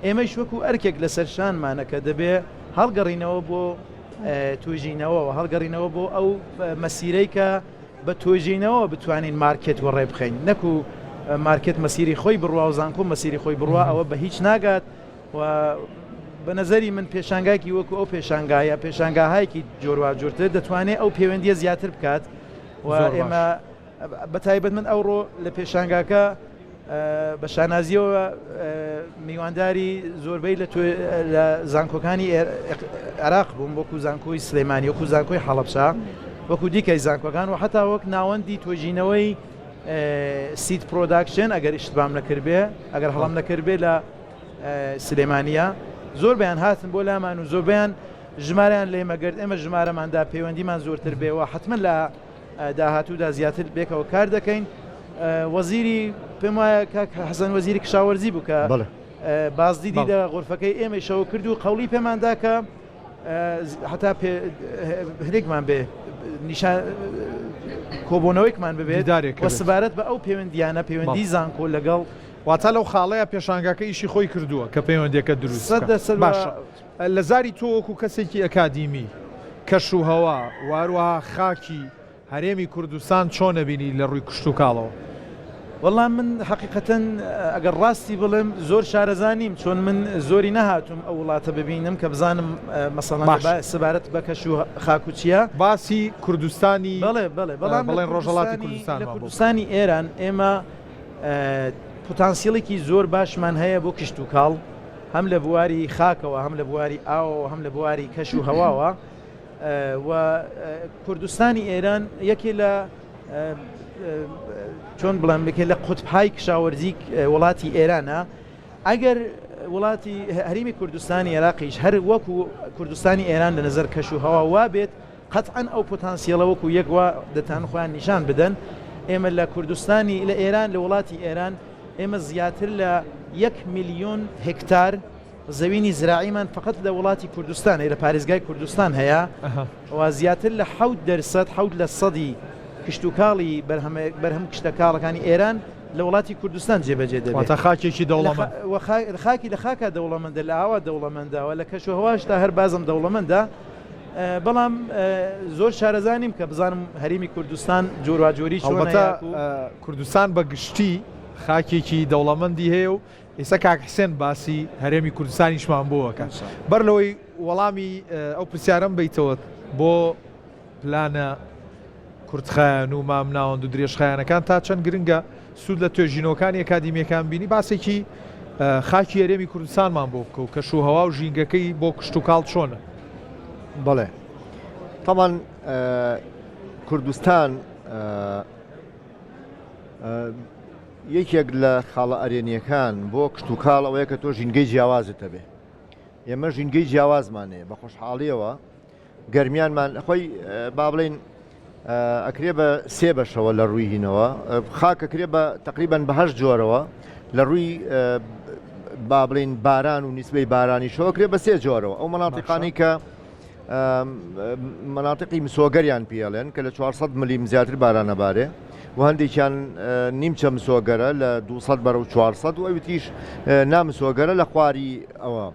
ئێمەیش وەکو ئەرکێک لەسەر شانمانە کە دەبێ هەڵگەڕینەوە بۆ توێژینەوە و هەڵگەڕینەوە بۆ ئەو مەسیرەی کە بە توێژینەوە بتوانین مارکێت وەڕێ بخەین نەکو مارکێت مەسیری خۆی بڕوا و زانکۆ مەسیری خۆی بڕوا ئەوە بە هیچ ناگات و بە نەزەری من پێشانگایەکی وەکو ئەو پێشانگایە پێشانگاهایەکی جۆرواجۆرتر دەتوانێت ئەو پەیوەندیە زیاتر بکات و ئێمە بە تایبەت من ئەوڕۆ لە پێشانگاکە بە شانازیەوە میوانداری زۆربەی لە زانکۆکانی عێراق بووم وەکو زانکۆی سلێمانی وەکو زانکۆی حەڵەبچە وەکو دیکەی زانکۆکان و حتا وەک ناوەندی توێژینەوەی seed production ئەگەر ئیشتبام نەکردبێ ئەگەر هەڵم نەکردبێ لە سلێمانیە زۆربەیان هاتن بۆ لامان و زۆربەیان ژمارەیان لێمە گرت ئێمە ژمارەماندا پەیوەندیمان زۆرتر بێ و حتمما لە داهاتوودا زیاتر بێکەوە کار دەکەین وەزیری پێم وایە کاک حەسەن وەزیری کشاوەرزی بوو کە بازدیدی لە غرفەکەی ئێمەیشەوە کرد و قەوڵی پێماندا کە هەتا هەرێکمان بێ نیشان کۆبوونەوەیکمان ببێت و سەبارەت بە ئەو پەیوەندیانە پەیوەندی زانکۆ لەگەڵ واتە لەو خاڵەیە پێشانگاکە ئیشی خۆی کردووە کە پەیوەندیەکە دروست باشە لە زاری تۆ وەکو کەسێکی ئەکادیمی کەش و هەوا و هەروەها خاکی هەرێمی کوردستان چۆن ئەبینی لە ڕووی کشتوکاڵەوە؟ وەڵا من حەقیقەتەن ئەگەر ڕاستی بڵێم زۆر شارەزا نیم چۆن من زۆری نەهاتووم ئەو وڵاتە ببینم کە بزانم مەسەڵەن باشە. سەبارەت بە کەش و خاک و چییە. باسی کوردستانی بەڵێ بەڵێ بەڵام لە بڵێن ڕۆژهەڵاتی کوردستانی لە کوردستانمان بۆ بکە. کوردستانی ئێران ئێمە پوتانسیڵێکی زۆر باشمان هەیە بۆ کشتوکاڵ هەم لە بواری خاکەوە هەم لە بواری ئاوەوە هەم لە بواری کەش و هەواوە و کوردستانی ئێران یەکێ لە چۆن بڵێم یەکێ لە قوتبهای کشاوەرزی وڵاتی ئێرانە ئەگەر وڵاتی هەرێمی کوردستانی عێراقیش هەر وەکو کوردستانی ئێران لە نظر کەش و هەوا وابێت قەتعەن ئەو پۆتانسیەلە وەکو یەک وا دەتان خۆیان نیشان بدەن ئێمە لە کوردستانی لە ئێران لە وڵاتی ئێران ئێمە زیاتر لە یەک میلیۆن هکتار زەوینی زراعیمان فقط لە وڵاتی کوردستان هەیە لە پارێزگای کوردستان هەیە و زیاتر لە 7 دەرسەد حەوت لە سەدی کشتوکاڵی بەرهەم کشتەکاڵەکانی ئێران لە وڵاتی کوردستان جێبەجێ دەبێت. واتە خاکێکی دەوڵەمەند. خاکی لە خاکا دەوڵەمەندە لە ئاوا دەوڵەمەندە و لە کەشوهەواشدا هەر بازم دەوڵەمەندە بەڵام زۆر شارەزا نیم کە بزانم هەرێمی کوردستان جۆراجۆری چۆنە هەڵبەتە کوردستان بە گشتی خاکێکی دەوڵەمەندی هەیە و ئیستا کاک حسێن باسی هەرێمی کوردستانیشمان بۆ ئەکات بەر لەوەی وەڵامی ئەو پرسیارەم بەیتەوە بۆ پلانە کورتخایەن و مامناوەند و درێژخایەنەکان تا چەند گرنگە سوود لە توێژینەوەکانی ئەکادیمیەکان بینی باسێکی خاکی هەرێمی کوردستانمان بۆ بکە و کەش و هەوا و ژینگەکەی بۆ کشتوکاڵ چۆنە؟ بەڵێ تەمان کوردستان یەکێک لە خاڵە ئەرێنیەکان بۆ کشتوکاڵ ئەوەیە کە تۆ ژینگەی جیاوازت هەبێ ئێمە ژینگەی جیاوازمان هەیە بە خۆشحاڵیەوە گەرمیانمان خۆی با بڵین ئەکرێ بە سێ بەشەوە لە ڕووی هینەوە خاک ئەکرێ بە تقریبان بە هەشت جۆرەوە لە ڕووی با بڵین باران و نیسبەی بارانیشەوە کرێ بە سێ جۆرەوە ئەو مەناتیقانی کە مناتقی مسۆگەریان پێڵێن کە لە 400 ملیم زیاتر بارانە بارێ و هەندێکیان نیمچە مسۆگەرە لە 200 بەرەو 400 و ئەوتیش نامسۆگەرە لە خواری ئەوە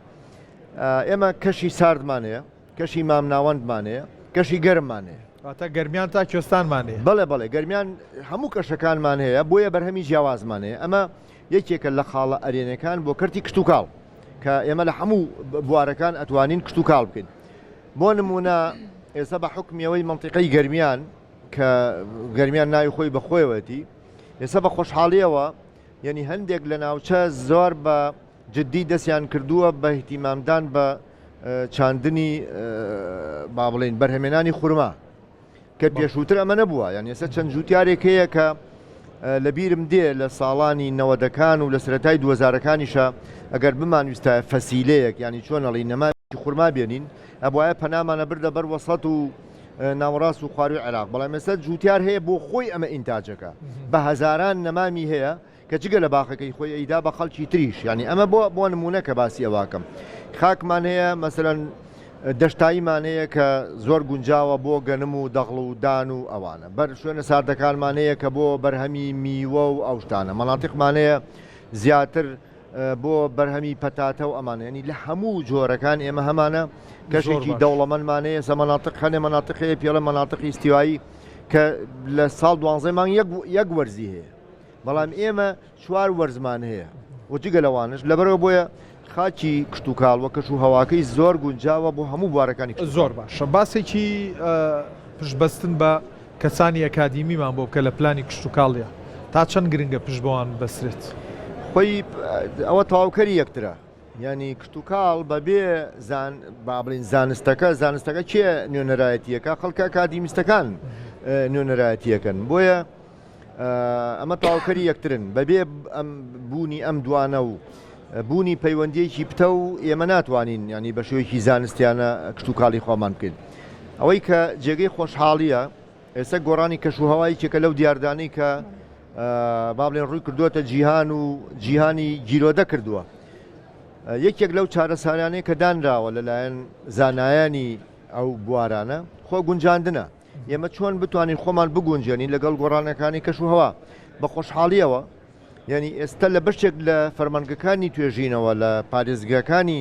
ئێمە کەشی ساردمان هەیە کەشی مامناوەندمان هەیە کەشی گەرممان هەیە. واتە گەرمیان تا کوێستانمان هەیە. بەڵێ بەڵێ گەرمیان هەموو کەشەکانمان هەیە بۆیە بەرهەمی جیاوازمان هەیە ئەمە یەکێکە لە خاڵە ئەرێنەکان بۆ کەرتی کشتوکاڵ کە ئێمە لە هەموو بوارەکان ئەتوانین کشتوکاڵ بکەین بۆ نمونە. ئێستا بە حوکمی ئەوەی مەنتیقەی گەرمیان کە گەرمیان ناوی خۆی بە خۆیەوەتی ئێستا بە خۆشحاڵیەوە یعنی هەندێک لە ناوچە زۆر بە جددی دەستیان کردووە بە اهتیمامدان بە چاندنی با بڵین بەرهەمێنانی خورما کە پێشووتر ئەمە نەبووە یان ئێستا چەند جووتیارێک هەیە کە لە بیرم دێ لە ساڵانی نەوەدەکان و لە سەرەتای دووەزارەکانیشە ئەگەر بمانویستایە فەسیلەیەک یانی چۆن ئەڵی نەمامی خورما بێنین ئەبوایە پەنامانە بردە بەر وەسەت و ناوەڕاست و خواروی عێراق بەڵام ئێستا جووتیار هەیە بۆ خۆی ئەمە ئینتاجەکە بە هەزاران نەمامی هەیە کە جگە لە باخەکەی خۆی ئەیدا بە خەڵکی تریش یانی ئەمە بۆ بۆ نمونە کە باسی ئەوەکەم خاکمان هەیە مەسەلەن دەشتاییمان هەیە کە زۆر گونجاوە بۆ گەنم و دەغڵ و دان و ئەوانە بەر شوێنە ساردەکانمان هەیە کە بۆ بەرهەمی میوە و ئەو شتانە مەناتیقمان هەیە زیاتر بۆ بەرهەمی پەتاتە و ئەمانە ینی لە هەموو جۆرەکان ئێمە هەمانە کەشێکی دەوڵەمەندمان هەیە سە مەناتق هەنێ مەناتق هەیە پێڵە مەناتقی ئیستیوایی کە لە ساڵ دوانزەی مانگ یەک وەرزی هەیە بەڵام ئێمە چوار وەرزمان هەیە و جگە لەوانش لەبەرەوە بۆیە خاکی کشتوکاڵ و کەش و هەواکەی زۆر گونجاوە بۆ هەموو بوارەکانی کشتوکاڵ. زۆر باشە باسێکی پشت بەستن بە کەسانی ئەکادیمیمان بۆ بکە لە پلانی کشتوکاڵیا تا چەند گرنگە پشت بەوان ببەسترێت؟ خۆی ئەوە تەواوکەری یەکترە یانی کشتوکاڵ بەبێ زان با بڵین زانستەکە زانستەکە کێ نوێنەرایەتیەکە خەڵکە ئەکادیمیستەکان نوێنەرایەتیەکەن بۆیە ئەمە تەواوکەری یەکترن، بەبێ بوونی ئەم دوانە و بوونی پەیوەندییەکی پتەو ئێمە ناتوانین یانی بە شێوەیەکی زانستیانە کشتوکاڵی خۆمان بکەین. ئەوەی کە جێگەی خۆشحاڵییە ئێستا گۆڕانی کەشوهەوا یەکێکە لەو دیاردانەی کە با بڵێن ڕووی کردووەتە جیهان و جیهانی گیرۆدە کردووە. یەکێک لەو چارەسەرانەی کە دانراوە لەلایەن زانایانی ئەو بوارانە خۆ گونجاندنە. ئێمە چۆن بتوانین خۆمان بگونجێنین لەگەڵ گۆڕانەکانی کەش و هەوا بە خۆشحاڵیەوە یعنی ئێستا لە بەشێک لە فەرمانگەکانی توێژینەوە لە پارێزگاکانی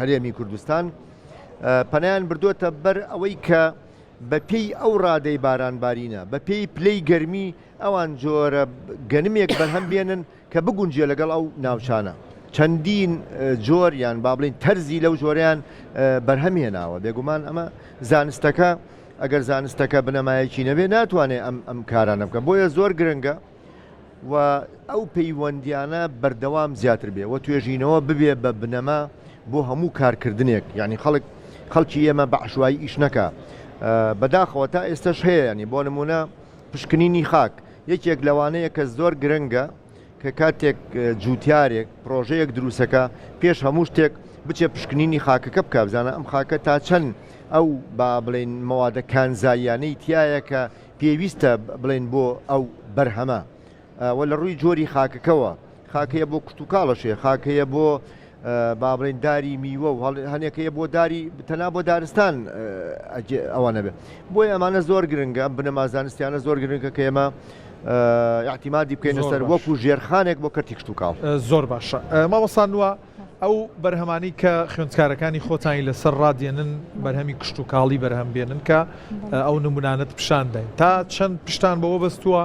هەرێمی کوردستان پەنایان بردووەتە بەر ئەوەی کە بە پێی ئەو ڕادەی بارانبارینە بە پێی پلەی گەرمی ئەوان جۆرە گەنمێک بەرهەم بێنن کە بگونجێ لەگەڵ ئەو ناوچانە. چەندین جۆر یان با بڵێین تەرزی لەو جۆرەیان بەرهەم هێناوە. بێگومان ئەمە زانستەکە ئەگەر زانستەکە بنەمایەکی نەبێ ناتوانێ ئەم ئەم کارانە بکە. بۆیە زۆر گرنگە و ئەو پەیوەندیانە بەردەوام زیاتر بێ و توێژینەوە ببێ بە بنەما بۆ هەموو کارکردنێک یعنی خەڵک خەڵکی ئێمە بە عەشوایی ئیش نەکا. بەداخەوە تا ئێستەش هەیە یعنی بۆ نمونە پشکنینی خاک یەکێک لەوانەیە کە زۆر گرنگە کە کاتێک جوتیارێک پرۆژەیەک دروستەکە پێش هەموو شتێک بچێ پشکنینی خاکەکە بکە بزانە ئەم خاکە تا چەند ئەو با بڵێن مەوادە کانزاییانەی تایە کە پێویستە بڵێن بۆ ئەو بەرهەمە وە لە ڕووی جۆری خاکەکەوە خاکەیە بۆ کشتوکاڵەشێ خاکەیە بۆ با بڵێین داری میوە و هەنێک هەیە بۆ داری تەنها بۆ دارستان ئەوە نەبێ بۆیە ئەمانە زۆر گرنگە ئەم بنەما زانستیانە زۆر گرنگە کە ئێمە اعتیمادی بکەینە سەر وەکو ژێرخانێک بۆ کەرتی کشتوکاڵ. زۆر باشە مامۆستا نوا ئەو بەرهەمانەی کە خوێندکارەکانی خۆتانی لەسەر ڕادێنن بەرهەمی کشتوکاڵی بەرهەم بێنن کە ئەو نمونانەت پیشان داین تا چەند پشتان بەوە بەستووە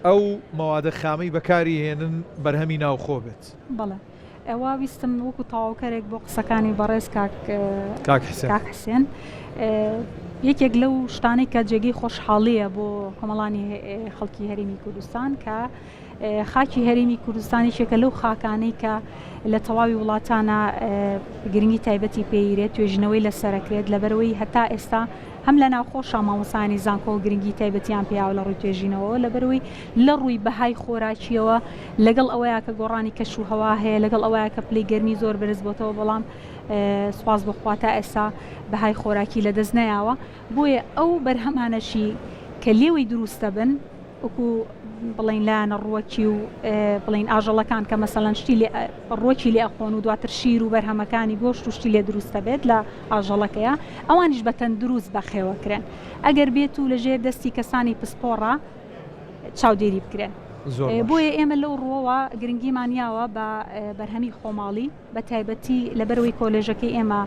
ئەو مەوادە خامەی بەکاری هێنن بەرهەمی ناوخۆ بێت؟ بەڵێ ئەوە ویستم وەکو تەواوکەرێک بۆ قسەکانی بەڕێز کاک کاک حسێن کاک حسێن یەکێک لەو شتانەی کە جێگەی خۆشحاڵیە بۆ کۆمەڵانی خەڵکی هەرێمی کوردستان کە خاکی هەرێمی کوردستان یەکێکە لەو خاکانەی کە لە تەواوی وڵاتانە گرنگی تایبەتی پێیرێت توێژینەوەی لەسەرەکرێت لەبەرەوەی هەتا ئێستا هەم لە ناوخۆشا مامۆستایانی زانکۆ گرنگی تایبەتیان پێیاوە لە ڕووی توێژینەوەوە لەبەرئەوەی لە ڕووی بەهای خۆراکییەوە لەگەڵ ئەوەیا کە گۆڕانی کەش و هەوا هەیە لەگەڵ ئەوەیا کە پلەی گەرمی زۆر بەرز بۆتەوە بەڵام سوپاس بۆ خوا تا ئێستا بەهای خۆراکی لەدەست نەیاوە بۆیە ئەو بەرهەمانەشی کە لێوەی دروست دەبن وەکو بڵێین لایەنە ڕووەکی و بڵێین ئاژەڵەکان کە مەسەلەن شتی لێ ڕووەکی لێ ئەخۆن و دواتر شیر و بەرهەمەکانی گۆشت و شتی لێ دروست دەبێت لە ئاژەڵەکەیە ئەوانیش بە تەندروست بەخێوەکرێن ئەگەر بێت و لەژێر دەستی کەسانی پسپۆڕا چاودێری بکرێن. بۆیە ئێمە لەو ڕووەوە گرنگیمان یاوە بە بەرهەمی خۆماڵی. بە تایبەتی لەبەرئەوەی کۆلێژەکەی ئێمە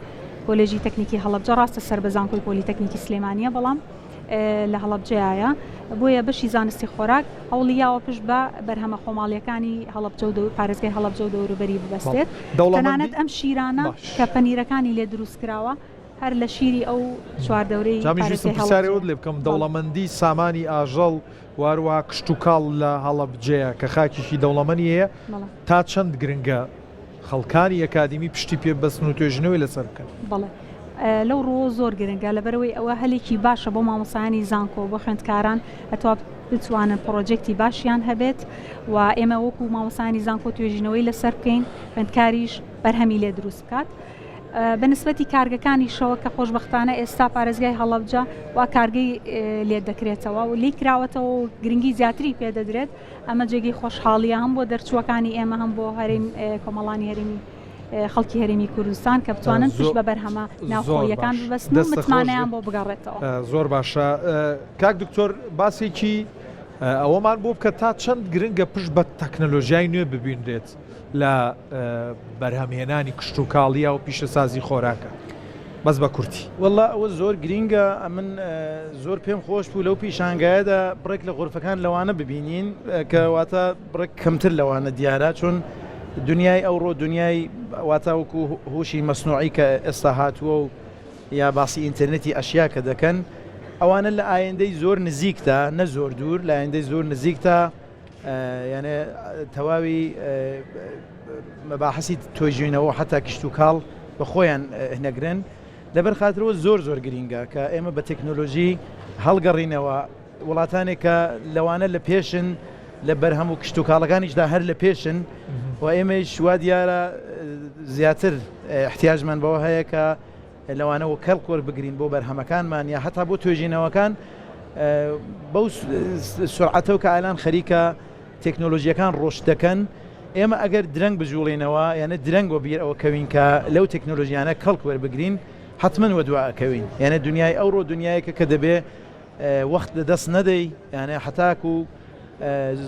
کۆلێژی تەکنیکی هەڵەبجە ڕاستە سەر بە زانکۆی پۆلیتەکنیکی سلێمانییە بەڵام لە هەڵەبجەیایە بۆیە بەشی زانستی خۆراک هەوڵی یاوە پشت بە بەرهەمە خۆماڵیەکانی هەڵەبجە و پارێزگای هەڵەبجە و دەوروبەری ببەستێت تەنانەت ئەم شیرانە کە پەنیرەکانی لێ دروست کراوە. هەر لە شیری ئەو چواردەورەی جا منیش ویستم پارێزگای پرسیاری هەڵەبجەیە. ئەوەت لێ بکەم بەڵێ. دەوڵەمەندی سامانی ئاژەڵ و هەروەها کشتوکاڵ لە هەڵەبجەیە کە خاکێکی دەوڵەمەنی هەیە بەڵێ. تا چەند گرنگە خەڵکانی ئەکادیمی پشتی پێ ببەستن و توێژینەوەی لەسەر بکەن؟ بەڵێ لەو ڕووەوە زۆر گرنگە لەبەرئەوەی ئەوە هەلێکی باشە بۆ مامۆستایانی زانکۆ بۆ خوێندکاران هەتوا بتوانن پڕۆجێکتی باشیان هەبێت و ئێمە وەکو مامۆستایانی زانکۆ توێژینەوەی لەسەر بکەین خوێندکاریش بەرهەمی لێ دروست بکات. بە نسبەتی کارگەکانیشەوە کە خۆشبەختانە ئێستا پارێزگای هەڵەبجە وا کارگەی لێ دەکرێتەوە و لی کراوەتەوە و گرنگی زیاتری پێدەدرێت ئەمە جێگەی خۆشحاڵیە هەم بۆ دەرچووەکانی ئێمە هەم بۆ هەرێم کۆمەڵانی هەرێمی خەڵکی هەرێمی کوردستان کە بتوانن پشت بە بەرهەمە ناوخۆیەکان ببەستن و متمانەیان بۆ بگەڕێتەوە. زۆر باشە کاک دکتۆر باسێکی ئەوەمان بۆ بکە تا چەند گرنگە پشت بە تەکنەلۆژیای نوێ ببینرێت لە بەرهەمهێنانی کشتوکاڵیە و پیشەسازی خۆراکە بەس بە کورتی. وەڵا ئەوە زۆر گرینگە ئەمن زۆر پێم خۆش بوو لەو پیشانگایەدا بڕێک لە غورفەکان لەوانە ببینین کە واتە بڕێک کەمتر لەوانە دیارە چون دنیای ئەوڕۆ دنیای واتە وەکو هوشی مەسنوعی کە ئێستا هاتووە و یا باسی ئینتەرنێتی ئەشیا کە دەکەن ئەوانە لە ئایندەی زۆر نزیکدا نە زۆر دوور لە ئایندەی زۆر نزیکدا یانێ تەواوی مەباحسی تۆژینەوە حتا کشتوکاڵ بە خۆیان نەگرن لەبەر خاترەوە زۆر زۆر گرینگە کە ئێمە بە تەکنۆلۆژی هەڵگەڕینەوە وڵاتانێک کە لەوانە لە پێشن لە بەرهەم و کشتوکاڵەکانیشدا هەر لە پێشن و ئێمەیش وا دیارە زیاتر احتیاجمان بەوە هەیە کە لەوانەوە کەڵک وەربگرین بۆ بەرهەمەکانمان یا هەتا بۆ توێژینەوەکان بەو سرعەتەوە کە ئالان خەریکە تەکنۆلۆژیەکان ڕۆشت دەکەن ئێمە ئەگەر درەنگ بجوڵێنەوە یانە درەنگ وە بیر ئەوە کەوین کە لەو تەکنۆلۆژیانە کەڵک وەربگرین حتمما وە دوا ئەکەوین یانە دنیای ئەوڕۆ دنیایەکە کە دەبێ وەخت لە دەست نەدەی یانە حتاکو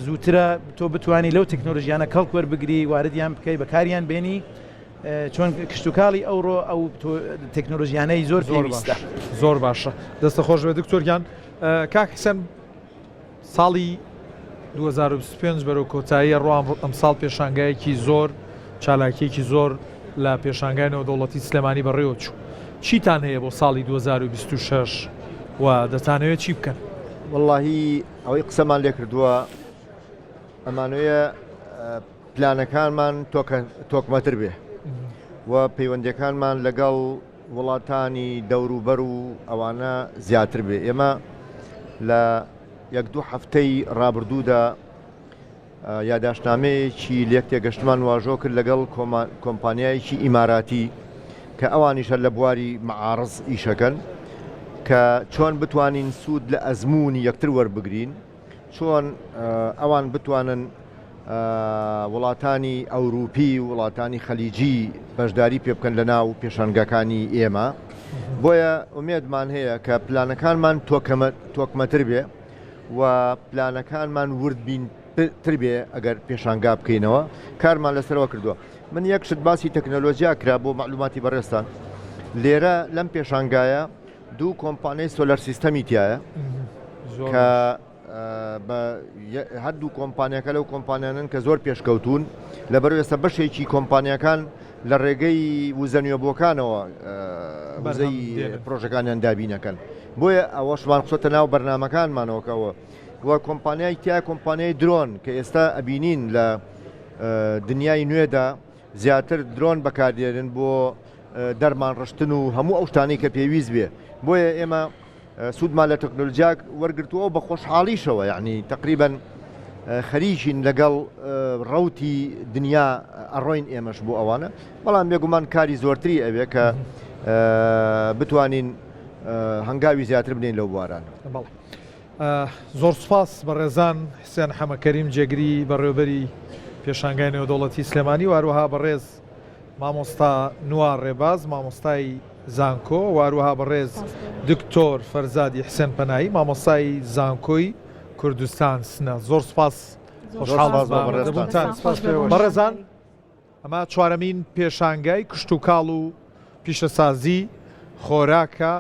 زووترە تۆ بتانی لەو تەکنۆلۆژیانە کەڵک وەربگری واردیان بکەی بەکاریان بێنی چۆن کشتوکاڵی ئەوڕۆ ئەو تەکنۆلۆژیانەی زۆر پێویستە. زۆر باشە دەستە خۆش بێت دکتۆر گیان کاک حسێن ساڵی 2025 بەرەو کۆتاییە ڕۆ ئەمساڵ پێشانگایەکی زۆر چالاکیەکی زۆر لە پێشانگای نێودەوڵەتی سلێمانی بەڕێوە چوو چیتان هەیە بۆ ساڵی 2026 و دەتانەوێت چی بکەن؟ وەڵاهی ئەوەی قسەمان لێ کردووە ئەمانەوێ پلانەکانمان تۆکمەتر بێ و پەیوەندیەکانمان لەگەڵ وڵاتانی دەوروبەر و ئەوانە زیاتر بێ ئێمە لە یەک دوو هەفتەی ڕابردوودا یاداشتنامەیەکی لێک تێگەشتمان واژۆ کرد لەگەڵ کۆمپانیایەکی ئیماراتی کە ئەوانیش هەر لە بواری مەعارز ئیشەکەن کە چۆن بتوانین سوود لە ئەزموونی یەکتر وەربگرین چۆن ئەوان بتوانن وڵاتانی ئەوروپی و وڵاتانی خەلیجی بەشداری پێ بکەن لە ناو پێشانگاکانی ئێمە بۆیە ئومێدمان هەیە کە پلانەکانمان تۆکمەتر بێ و پلانەکانمان وردبین تر بێ ئەگەر پێشانگا بکەینەوە کارمان لەسەرەوە کردووە من یەک شت باسی تەکنەلۆژیا کرا بۆ معلوماتی بەڕێزتان لێرە لەم پێشانگایە دوو کۆمپانیای solar system ی تایە کە بە هەردوو کۆمپانیەکە لەو کۆمپانیانن کە زۆر پێشکەوتون لەبەر ئێستا بەشێکی کۆمپانیەکان لە ڕێگەی وزە نوێبووەکانەوە وزەی پرۆژەکانیان دابینەکەن بۆیە ئەوەشمان خستە ناو بەرنمەکانمانەوەکەەوە و کۆمپانیای تیا کۆمپانیای درۆن کە ئێستا ئەبینین لە دنیای نوێدا زیاتر درۆن بەکاردێنن بۆ دەرمان ڕشتن و هەموو ئەو شتانەی کە پێویست بێ بۆیە ئێمە سوودمان لە تەکنۆلجیا وەرگرتووە و بە خۆشحاڵیشەوە یعنی تقریبا خەریکین لەگەڵ ڕوتی دنیا ئەڕۆین ئێمەش بۆ ئەوانە بەڵام بێگومان کاری زۆرتری ئەوێ کە بتوانین هەنگاوی زیاتر بنین لەو بوارانە. زۆر سوپاس بەڕێزان حسێن حەمەکەریم جێگری بەڕێوەبەری پێشانگای نێودەوڵەتی سلێمانی و هەروەها بەڕێز مامۆستا نوا ڕێباز مامۆستای زانکۆ و هەروەها بەڕێز دکتۆر فەرزادی حسێن پەنایی مامۆستای زانکۆی کوردستان سنە زۆر سوپاس خۆشحاڵ بە بەڕێزان ئەمە چوارەمین پێشانگای کشتوکاڵ و پیشەسازی خۆراکە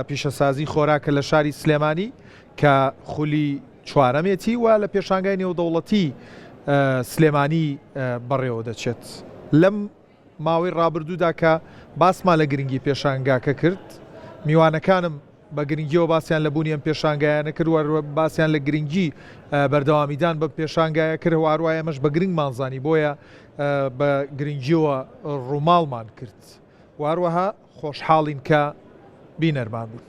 پیشەسازی خۆراکە لە شاری سلێمانی کە خولی چوارەمێتی و لە پێشانگای نێودەوڵەتی سلێمانی بەڕێوە دەچێت لەم. ماوەی ڕابردوودا کە باسمان لە گرنگی پێشانگاکە کرد، میوانەکانم بە گرنگیەوە باسیان لە بوونی ئەم پێشانگایانە کرد و باسیان لە گرنگی بەردەوامیدان بەم پێشانگایە کرد و هەروەها ئێمەش بە گرنگمان زانی بۆیە بە گرنگیەوە ڕووماڵمان کرد و هەروەها خۆشحاڵین کە بینەرمان بوون.